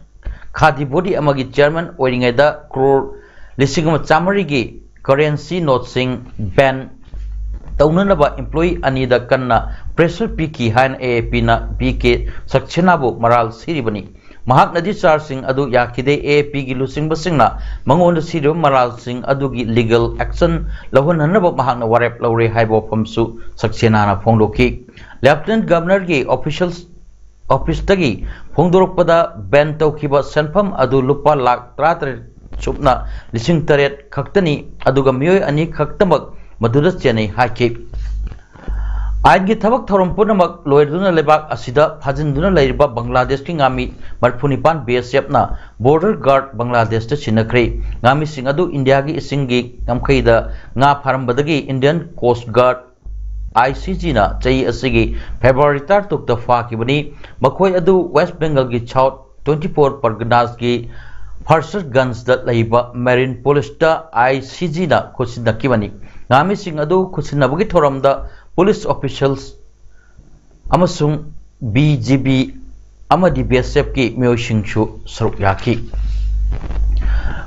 ꯈꯥꯗꯤ ꯕꯣꯗꯤ ꯑꯃꯒꯤ ꯆꯤꯌꯔꯃꯦꯟ ꯑꯣꯏꯔꯤꯉꯩꯗ ꯀ꯭ꯔꯣꯔ ꯂꯤꯁꯤꯡ ꯑꯃ ꯆꯥꯃꯔꯤꯒꯤ ꯀꯔꯦꯟꯁꯤ ꯅꯣꯠꯁꯤꯡ ꯕꯦꯟ ꯇꯧꯅꯅꯕ ꯏꯝꯄ꯭ꯂꯣꯌꯤ ꯑꯅꯤꯗ ꯀꯟꯅ ꯄ꯭ꯔꯦꯁꯔ ꯄꯤꯈꯤ ꯍꯥꯏꯅ ꯑꯦ ꯑꯦ ꯄꯤꯅ ꯚꯤ ꯀꯦ ꯁꯛꯁꯦꯅꯥꯕꯨ ꯃꯔꯥꯜ ꯁꯤꯔꯤꯕꯅꯤ꯫ ꯃꯍꯥꯛꯅꯗꯤ ꯆꯥꯔꯖꯁꯤꯡ ꯑꯗꯨ ꯌꯥꯈꯤꯗꯦ꯫ ꯑꯦ ꯑꯦ ꯄꯤꯒꯤ ꯂꯨꯆꯤꯡꯕꯁꯤꯡꯅ ꯃꯉꯣꯟꯗ ꯁꯤꯔꯤꯕ ꯃꯔꯥꯜꯁꯤꯡ ꯑꯗꯨꯒꯤ ꯂꯤꯒꯦꯜ ꯑꯦꯛꯁꯟ ꯂꯧꯍꯟꯅꯅꯕ ꯃꯍꯥꯛꯅ ꯋꯥꯔꯦꯞ ꯂꯧꯔꯦ ꯍꯥꯏꯕ ꯋꯥꯐꯝꯁꯨ ꯁꯛꯁꯦꯅꯥꯅ ꯐꯣꯡꯗꯣꯛꯈꯤ꯫ ꯂꯦꯐꯇꯤꯅꯦꯟꯠ ꯒꯕꯔꯅꯔꯒꯤ ꯑꯣꯐꯤꯁꯤꯌꯦꯜ ꯑꯣꯐꯤꯁꯇꯒꯤ ꯐꯣꯡꯗꯣꯔꯛꯄꯗ ꯕꯦꯟ ꯇꯧꯈꯤꯕ ꯁꯦꯟꯐꯝ ꯑꯗꯨ ꯂꯨꯄꯥ ꯂꯥꯈ ꯇꯔꯥꯇꯔꯦꯠ ꯁꯨꯞꯅ ꯂꯤꯁꯤꯡ ꯇꯔꯦꯠ ꯈꯛꯇꯅꯤ, ꯑꯗꯨꯒ ꯃꯤꯑꯣꯏ ꯑꯅꯤ ꯈꯛꯇꯃꯛ ꯃꯗꯨꯗ ꯆꯦꯟꯅꯩ ꯍꯥꯏꯈꯤ꯫ ꯑꯥꯏꯟꯒꯤ ꯊꯕꯛ ꯊꯧꯔꯝ ꯄꯨꯝꯅꯃꯛ ꯂꯣꯏꯔꯗꯨꯅ ꯂꯩꯕꯥꯛ ꯑꯁꯤꯗ ꯐꯥꯖꯤꯟꯗꯨꯅ ꯂꯩꯔꯤꯕ ꯕꯪꯒ꯭ꯂꯥꯗꯦꯁꯀꯤ ꯉꯥꯃꯤ ꯃꯔꯤꯐꯨ ꯅꯤꯄꯥꯟ ꯕꯤ ꯑꯦꯁ ꯑꯦꯐꯅ ꯕꯣꯔꯗꯔ ꯒꯥꯔꯗ ꯕꯪꯒ꯭ꯂꯥꯗꯦꯁꯇ ꯁꯤꯟꯅꯈ꯭ꯔꯦ꯫ ꯉꯥꯃꯤꯁꯤꯡ ꯑꯗꯨ ꯏꯟꯗꯤꯌꯥꯒꯤ ꯏꯁꯤꯡꯒꯤ ꯉꯝꯈꯩꯗ ꯉꯥ ꯐꯥꯔꯝꯕꯗꯒꯤ ꯏꯟꯗꯤꯌꯟ ꯀꯣꯁ ꯒꯥꯔꯗ, ꯑꯥꯏ ꯁꯤ ꯖꯤꯅ ꯆꯍꯤ ꯑꯁꯤꯒꯤ ꯐꯦꯕ꯭ꯔꯨꯋꯥꯔꯤ ꯇꯔꯥꯇꯔꯨꯛꯇ ꯐꯥꯈꯤꯕꯅꯤ꯫ ꯃꯈꯣꯏ ꯑꯗꯨ ꯋꯦꯁ꯭ꯠ ꯕꯦꯡꯒꯜꯒꯤ ꯁꯥꯎꯊ ꯇ꯭ꯋꯦꯟꯇꯤ ꯐꯣꯔ ꯄꯔꯒꯅꯥꯁꯀꯤ ꯐꯔꯁꯠꯒꯟꯖꯗ ꯂꯩꯕ ꯃꯦꯔꯤꯟ ꯄꯨꯂꯤꯁꯇ ꯑꯥꯏ ꯁꯤ ꯖꯤꯅ ꯈꯨꯠꯁꯤꯟꯅꯈꯤꯕꯅꯤ꯫ ꯉꯥꯃꯤꯁꯤꯡ ꯑꯗꯨ ꯈꯨꯠꯁꯤꯟꯅꯕꯒꯤ ꯊꯧꯔꯝꯗ ꯄꯨꯂꯤꯁ ꯑꯣꯐꯤꯁꯤꯌꯦꯜꯁ ꯑꯃꯁꯨꯡ ꯕꯤ ꯖꯤ ꯕꯤ ꯑꯃꯗꯤ ꯕꯤ ꯑꯦꯁ ꯑꯦꯐꯀꯤ ꯃꯤꯑꯣꯏꯁꯤꯡꯁꯨ ꯁꯔꯨꯛ ꯌꯥꯈꯤ꯫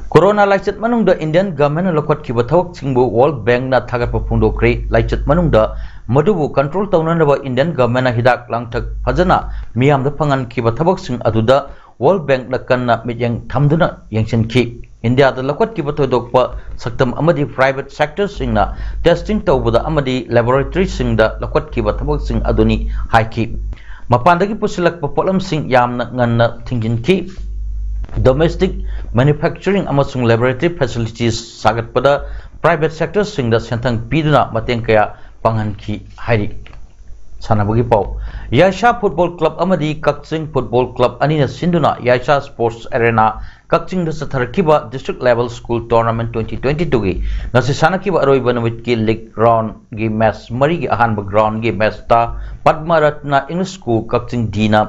ꯀꯣꯔꯣꯅꯥ ꯂꯥꯏꯆꯠ ꯃꯅꯨꯡꯗ ꯏꯟꯗꯤꯌꯟ ꯒꯚꯔꯟꯃꯦꯟꯠꯅ ꯂꯧꯈꯠꯈꯤꯕ ꯊꯕꯛꯁꯤꯡꯕꯨ ꯋꯥꯔꯜꯗ ꯕꯦꯡꯛꯅ ꯊꯥꯒꯠꯄ ꯐꯣꯡꯗꯣꯛꯈ꯭ꯔꯦ꯫ ꯂꯥꯏꯆꯠ ꯃꯅꯨꯡꯗ ꯃꯗꯨꯕꯨ ꯀꯟꯇ꯭ꯔꯣꯜ ꯇꯧꯅꯅꯕ ꯏꯟꯗꯤꯌꯟ ꯒꯚꯔꯟꯃꯦꯟꯠꯅ ꯍꯤꯗꯥꯛ ꯂꯥꯡꯊꯛ ꯐꯖꯅ ꯃꯤꯌꯥꯝꯗ ꯐꯪꯍꯟꯈꯤꯕ ꯊꯕꯛꯁꯤꯡ ꯑꯗꯨꯗ ꯋꯥꯔꯜꯗ ꯕꯦꯡꯛꯅ ꯀꯟꯅ ꯃꯤꯠꯌꯦꯡ ꯊꯝꯗꯨꯅ ꯌꯦꯡꯁꯤꯟꯈꯤ꯫ ꯏꯟꯗꯤꯌꯥꯗ ꯂꯧꯈꯠꯈꯤꯕ ꯊꯣꯏꯗꯣꯛꯄ ꯁꯛꯇꯝ ꯑꯃꯗꯤ ꯄ꯭ꯔꯥꯏꯚꯦꯠ ꯁꯦꯛꯇꯔꯁꯤꯡꯅ ꯇꯦꯁꯇꯤꯡ ꯇꯧꯕꯗ ꯑꯃꯗꯤ ꯂꯦꯕꯣꯔꯦꯇꯔꯤꯁꯤꯡꯗ ꯂꯧꯈꯠꯈꯤꯕ ꯊꯕꯛꯁꯤꯡ ꯑꯗꯨꯅꯤ ꯍꯥꯏꯈꯤ꯫ ꯃꯄꯥꯟꯗꯒꯤ ꯄꯨꯁꯤꯜꯂꯛꯄ ꯄꯣꯠꯂꯝꯁꯤꯡ ꯌꯥꯝꯅ ꯉꯟꯅ ꯊꯤꯡꯖꯤꯟꯈꯤ꯫ ꯗꯣꯃꯦꯁꯇꯤꯛ ꯃꯦꯅꯨꯐꯦꯛꯆꯔꯤꯡ ꯑꯃꯁꯨꯡ ꯂꯦꯕꯣꯔꯦꯇꯔꯤ ꯐꯦꯁꯤꯂꯤꯇꯤꯁ ꯁꯥꯒꯠꯄꯗ ꯄ꯭ꯔꯥꯏꯚꯦꯠ ꯁꯦꯛꯇꯔꯁꯤꯡꯗ ꯁꯦꯟꯊꯪ ꯄꯤꯗꯨꯅ ꯃꯇꯦꯡ ꯀꯌꯥ ꯄꯥꯡꯍꯟꯈꯤ ꯍꯥꯏꯔꯤ꯫ ꯁꯥꯟꯅꯕꯒꯤ ꯄꯥꯎ꯫ ꯌꯥꯏꯁꯥ ꯐꯨꯠꯕꯣꯜ ꯀ꯭ꯂꯕ ꯑꯃꯗꯤ ꯀꯛꯆꯤꯡ ꯐꯨꯠꯕꯣꯜ ꯀ꯭ꯂꯕ ꯑꯅꯤꯅ ꯁꯤꯟꯗꯨꯅ ꯌꯥꯏꯁꯥ ꯁ꯭ꯄꯣꯔꯠꯁ ꯑꯦꯔꯦꯅꯥ ꯀꯛꯆꯤꯡꯗ ꯆꯠꯊꯔꯛꯈꯤꯕ district level school tournament twenty twenty ꯇꯨꯒꯤ ꯉꯁꯤ ꯁꯥꯟꯅꯈꯤꯕ ꯑꯔꯣꯏꯕ ꯅꯨꯃꯤꯠꯀꯤ ꯂꯤꯒ ꯔꯥꯎꯟꯒꯤ ꯃꯦꯆ ꯃꯔꯤꯒꯤ ꯑꯍꯥꯟꯕ ꯒ꯭ꯔꯥꯎꯟꯒꯤ ꯃꯦꯆꯇ ꯄꯗꯃ ꯔꯠꯅ ꯏꯪꯂꯤꯁ ꯁ꯭ꯀꯨꯜ ꯀꯛꯆꯤꯡ ꯗꯤꯅ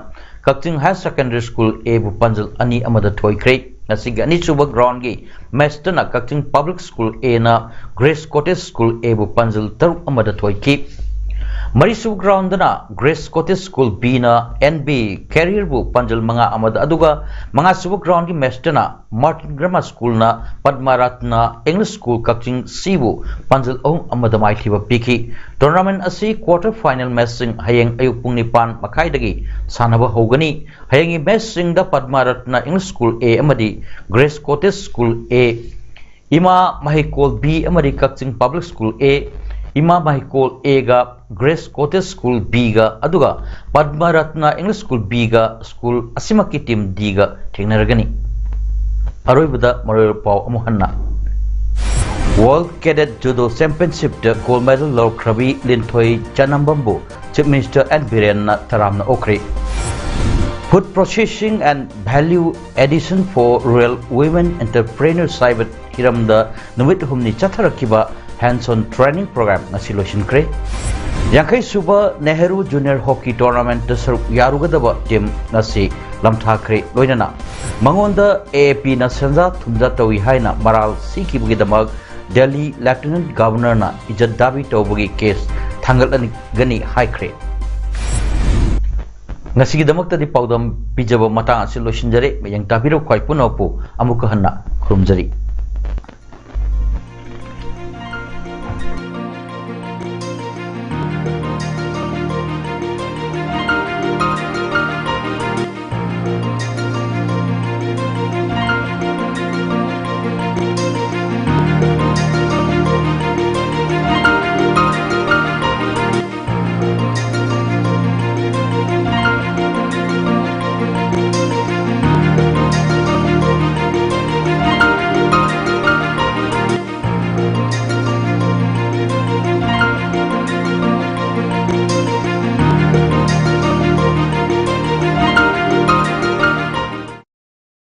ꯀꯛꯆꯤꯡ ꯍꯥꯌꯔ ꯁꯦꯀꯦꯟꯗꯔꯤ ꯁ꯭ꯀꯨꯜ ꯑꯦꯕꯨ ꯄꯥꯟꯖꯜ ꯑꯅꯤ ꯑꯃꯗ ꯊꯣꯏꯈ꯭ꯔꯦ꯫ ꯉꯁꯤꯒꯤ ꯑꯅꯤꯁꯨꯕ ꯒ꯭ꯔꯥꯎꯟꯒꯤ ꯃꯦꯆꯇꯅ ꯀꯛꯆꯤꯡ ꯄꯕ꯭ꯂꯤꯛ ꯁ꯭ꯀꯨꯜ ꯑꯦꯅ ꯒ꯭ꯔꯦꯁ ꯀꯣꯇꯦꯖ ꯁ꯭ꯀꯨꯜ ꯑꯦꯕꯨ ꯄꯥꯟꯖꯜ ꯇꯔꯨꯛ ꯑꯃꯗ ꯊꯣꯏꯈꯤ꯫ ꯃꯔꯤꯁꯨꯕ ꯒ꯭ꯔꯥꯎꯟꯗꯅ ꯒ꯭ꯔꯦꯁ ꯀꯣꯇꯦꯖ ꯁ꯭ꯀꯨꯜ ꯕꯤꯅ ꯑꯦꯟ ꯕꯤ ꯀꯦꯔꯤꯌꯔꯕꯨ ꯄꯥꯟꯖꯜ ꯃꯉꯥ ꯑꯃꯗ, ꯑꯗꯨꯒ ꯃꯉꯥꯁꯨꯕ ꯒ꯭ꯔꯥꯎꯟꯒꯤ ꯃꯦꯆꯇꯅ ꯃꯥꯔꯇꯤꯟ ꯒ꯭ꯔꯥꯃꯥꯔ ꯁ꯭ꯀꯨꯜꯅ ꯄꯗꯃ ꯔꯠꯅ ꯏꯪꯂꯤꯁ ꯁ꯭ꯀꯨꯜ ꯀꯛꯆꯤꯡ ꯁꯤꯕꯨ ꯄꯥꯟꯖꯜ ꯑꯍꯨꯝ ꯑꯃꯗ ꯃꯥꯏꯊꯤꯕ ꯄꯤꯈꯤ꯫ ꯇꯣꯔꯅꯥꯃꯦꯟꯠ ꯑꯁꯤ ꯀ꯭ꯋꯥꯔꯇꯔ ꯐꯥꯏꯅꯦꯜ ꯃꯦꯆꯁꯤꯡ ꯍꯌꯦꯡ ꯑꯌꯨꯛ ꯄꯨꯡ ꯅꯤꯄꯥꯟ ꯃꯈꯥꯏꯗꯒꯤ ꯁꯥꯟꯅꯕ ꯍꯧꯒꯅꯤ꯫ ꯍꯌꯦꯡꯒꯤ ꯃꯦꯆꯁꯤꯡꯗ ꯄꯗꯃ ꯔꯠꯅ ꯏꯪꯂꯤꯁ ꯁ꯭ꯀꯨꯜ ꯑꯦ ꯑꯃꯗꯤ ꯒ꯭ꯔꯦꯁ ꯀꯣꯇꯦꯖ ꯁ꯭ꯀꯨꯜ ꯑꯦ, ꯏꯃꯥ ꯃꯍꯩꯀꯣꯜ ꯕꯤ ꯑꯃꯗꯤ ꯀꯛꯆꯤꯡ ꯄꯕ꯭ꯂꯤꯛ ꯁ꯭ꯀꯨꯜ ꯑꯦ, ꯏꯃꯥ ꯃꯍꯩꯀꯣꯜ ꯑꯦꯒ ꯒ꯭ꯔꯦꯁ ꯀꯣꯇꯦꯖ ꯁ꯭ꯀꯨꯜ ꯕꯤꯒ, ꯑꯗꯨꯒ ꯄꯗꯃ ꯔꯠꯅ ꯏꯪꯂꯤꯁ ꯁ꯭ꯀꯨꯜ ꯕꯤꯒ ꯁ꯭ꯀꯨꯜ ꯑꯁꯤꯃꯛꯀꯤ ꯇꯤꯝ ꯗꯤꯒ ꯊꯦꯡꯅꯔꯒꯅꯤ꯫ ꯑꯔꯣꯏꯕꯗ ꯃꯔꯨꯑꯣꯏꯕ ꯄꯥꯎ ꯑꯃꯨꯛ ꯍꯟꯅ꯫ ꯋꯥꯔꯜꯗ ꯀꯦꯗꯦꯠ ꯖꯨꯗꯣ ꯆꯦꯝꯄꯤꯌꯟꯁꯤꯞꯇ ꯒꯣꯜꯗ ꯃꯦꯗꯜ ꯂꯧꯔꯛꯈ꯭ꯔꯕꯤ ꯂꯤꯟꯊꯣꯏ ꯆꯅꯝꯕꯝꯕꯨ ꯆꯤꯐ ꯃꯤꯅꯤꯁꯇꯔ ꯑꯦꯟ ꯕꯤꯔꯦꯟꯅ ꯇꯔꯥꯝꯅ ꯑꯣꯛꯈ꯭ꯔꯦ꯫ Food processing and value addition for rural women entrepreneurs ꯍꯥꯏꯕ ꯍꯤꯔꯝꯗ ꯅꯨꯃꯤꯠ ꯍꯨꯝꯅꯤ ꯆꯠꯊꯔꯛꯈꯤꯕ ꯍꯦꯟꯁ ꯑꯣꯟ ꯇ꯭ꯔꯦꯅꯤꯡ ꯄ꯭ꯔꯣꯒ꯭ꯔꯥꯝ ꯉꯁꯤ ꯂꯣꯏꯁꯤꯟꯈ꯭ꯔꯦ꯫ ꯌꯥꯡꯈꯩ ꯁꯨꯕ ꯅꯦꯍꯔꯨ ꯖꯨꯅꯤꯌꯔ ꯍꯣꯀꯤ ꯇꯣꯔꯅꯥꯃꯦꯟꯠꯇ ꯁꯔꯨꯛ ꯌꯥꯔꯨꯒꯗꯕ ꯇꯤꯝ ꯉꯁꯤ ꯂꯝꯊꯥꯈ꯭ꯔꯦ꯫ ꯂꯣꯏꯅꯅ ꯃꯉꯣꯟꯗ ꯑꯦ ꯑꯦ ꯄꯤꯅ ꯁꯦꯟꯖꯥ ꯊꯨꯝꯖꯥ ꯇꯧꯏ ꯍꯥꯏꯅ ꯃꯔꯥꯜ ꯁꯤꯈꯤꯕꯒꯤꯗꯃꯛ ꯗꯦꯜꯂꯤ ꯂꯦꯐꯇꯤꯅꯦꯟꯠ ꯒꯚꯔꯅꯔꯅ ꯏꯖꯠ ꯗꯥꯕꯤ ꯇꯧꯕꯒꯤ ꯀꯦꯁ ꯊꯥꯡꯒꯠꯂꯒꯅꯤ ꯍꯥꯏꯈ꯭ꯔꯦ꯫ ꯉꯁꯤꯒꯤꯗꯃꯛꯇꯗꯤ ꯄꯥꯎꯗꯝ ꯄꯤꯖꯕ ꯃꯇꯥꯡ ꯑꯁꯤ ꯂꯣꯏꯁꯤꯟꯖꯔꯦ꯫ ꯃꯌꯦꯡ ꯇꯥꯕꯤꯔꯕ ꯈ꯭ꯋꯥꯏ ꯄꯨꯝꯅꯃꯛꯄꯨ ꯑꯃꯨꯛꯀ ꯍꯟꯅ ꯈꯨꯔꯨꯝꯖꯔꯤ꯫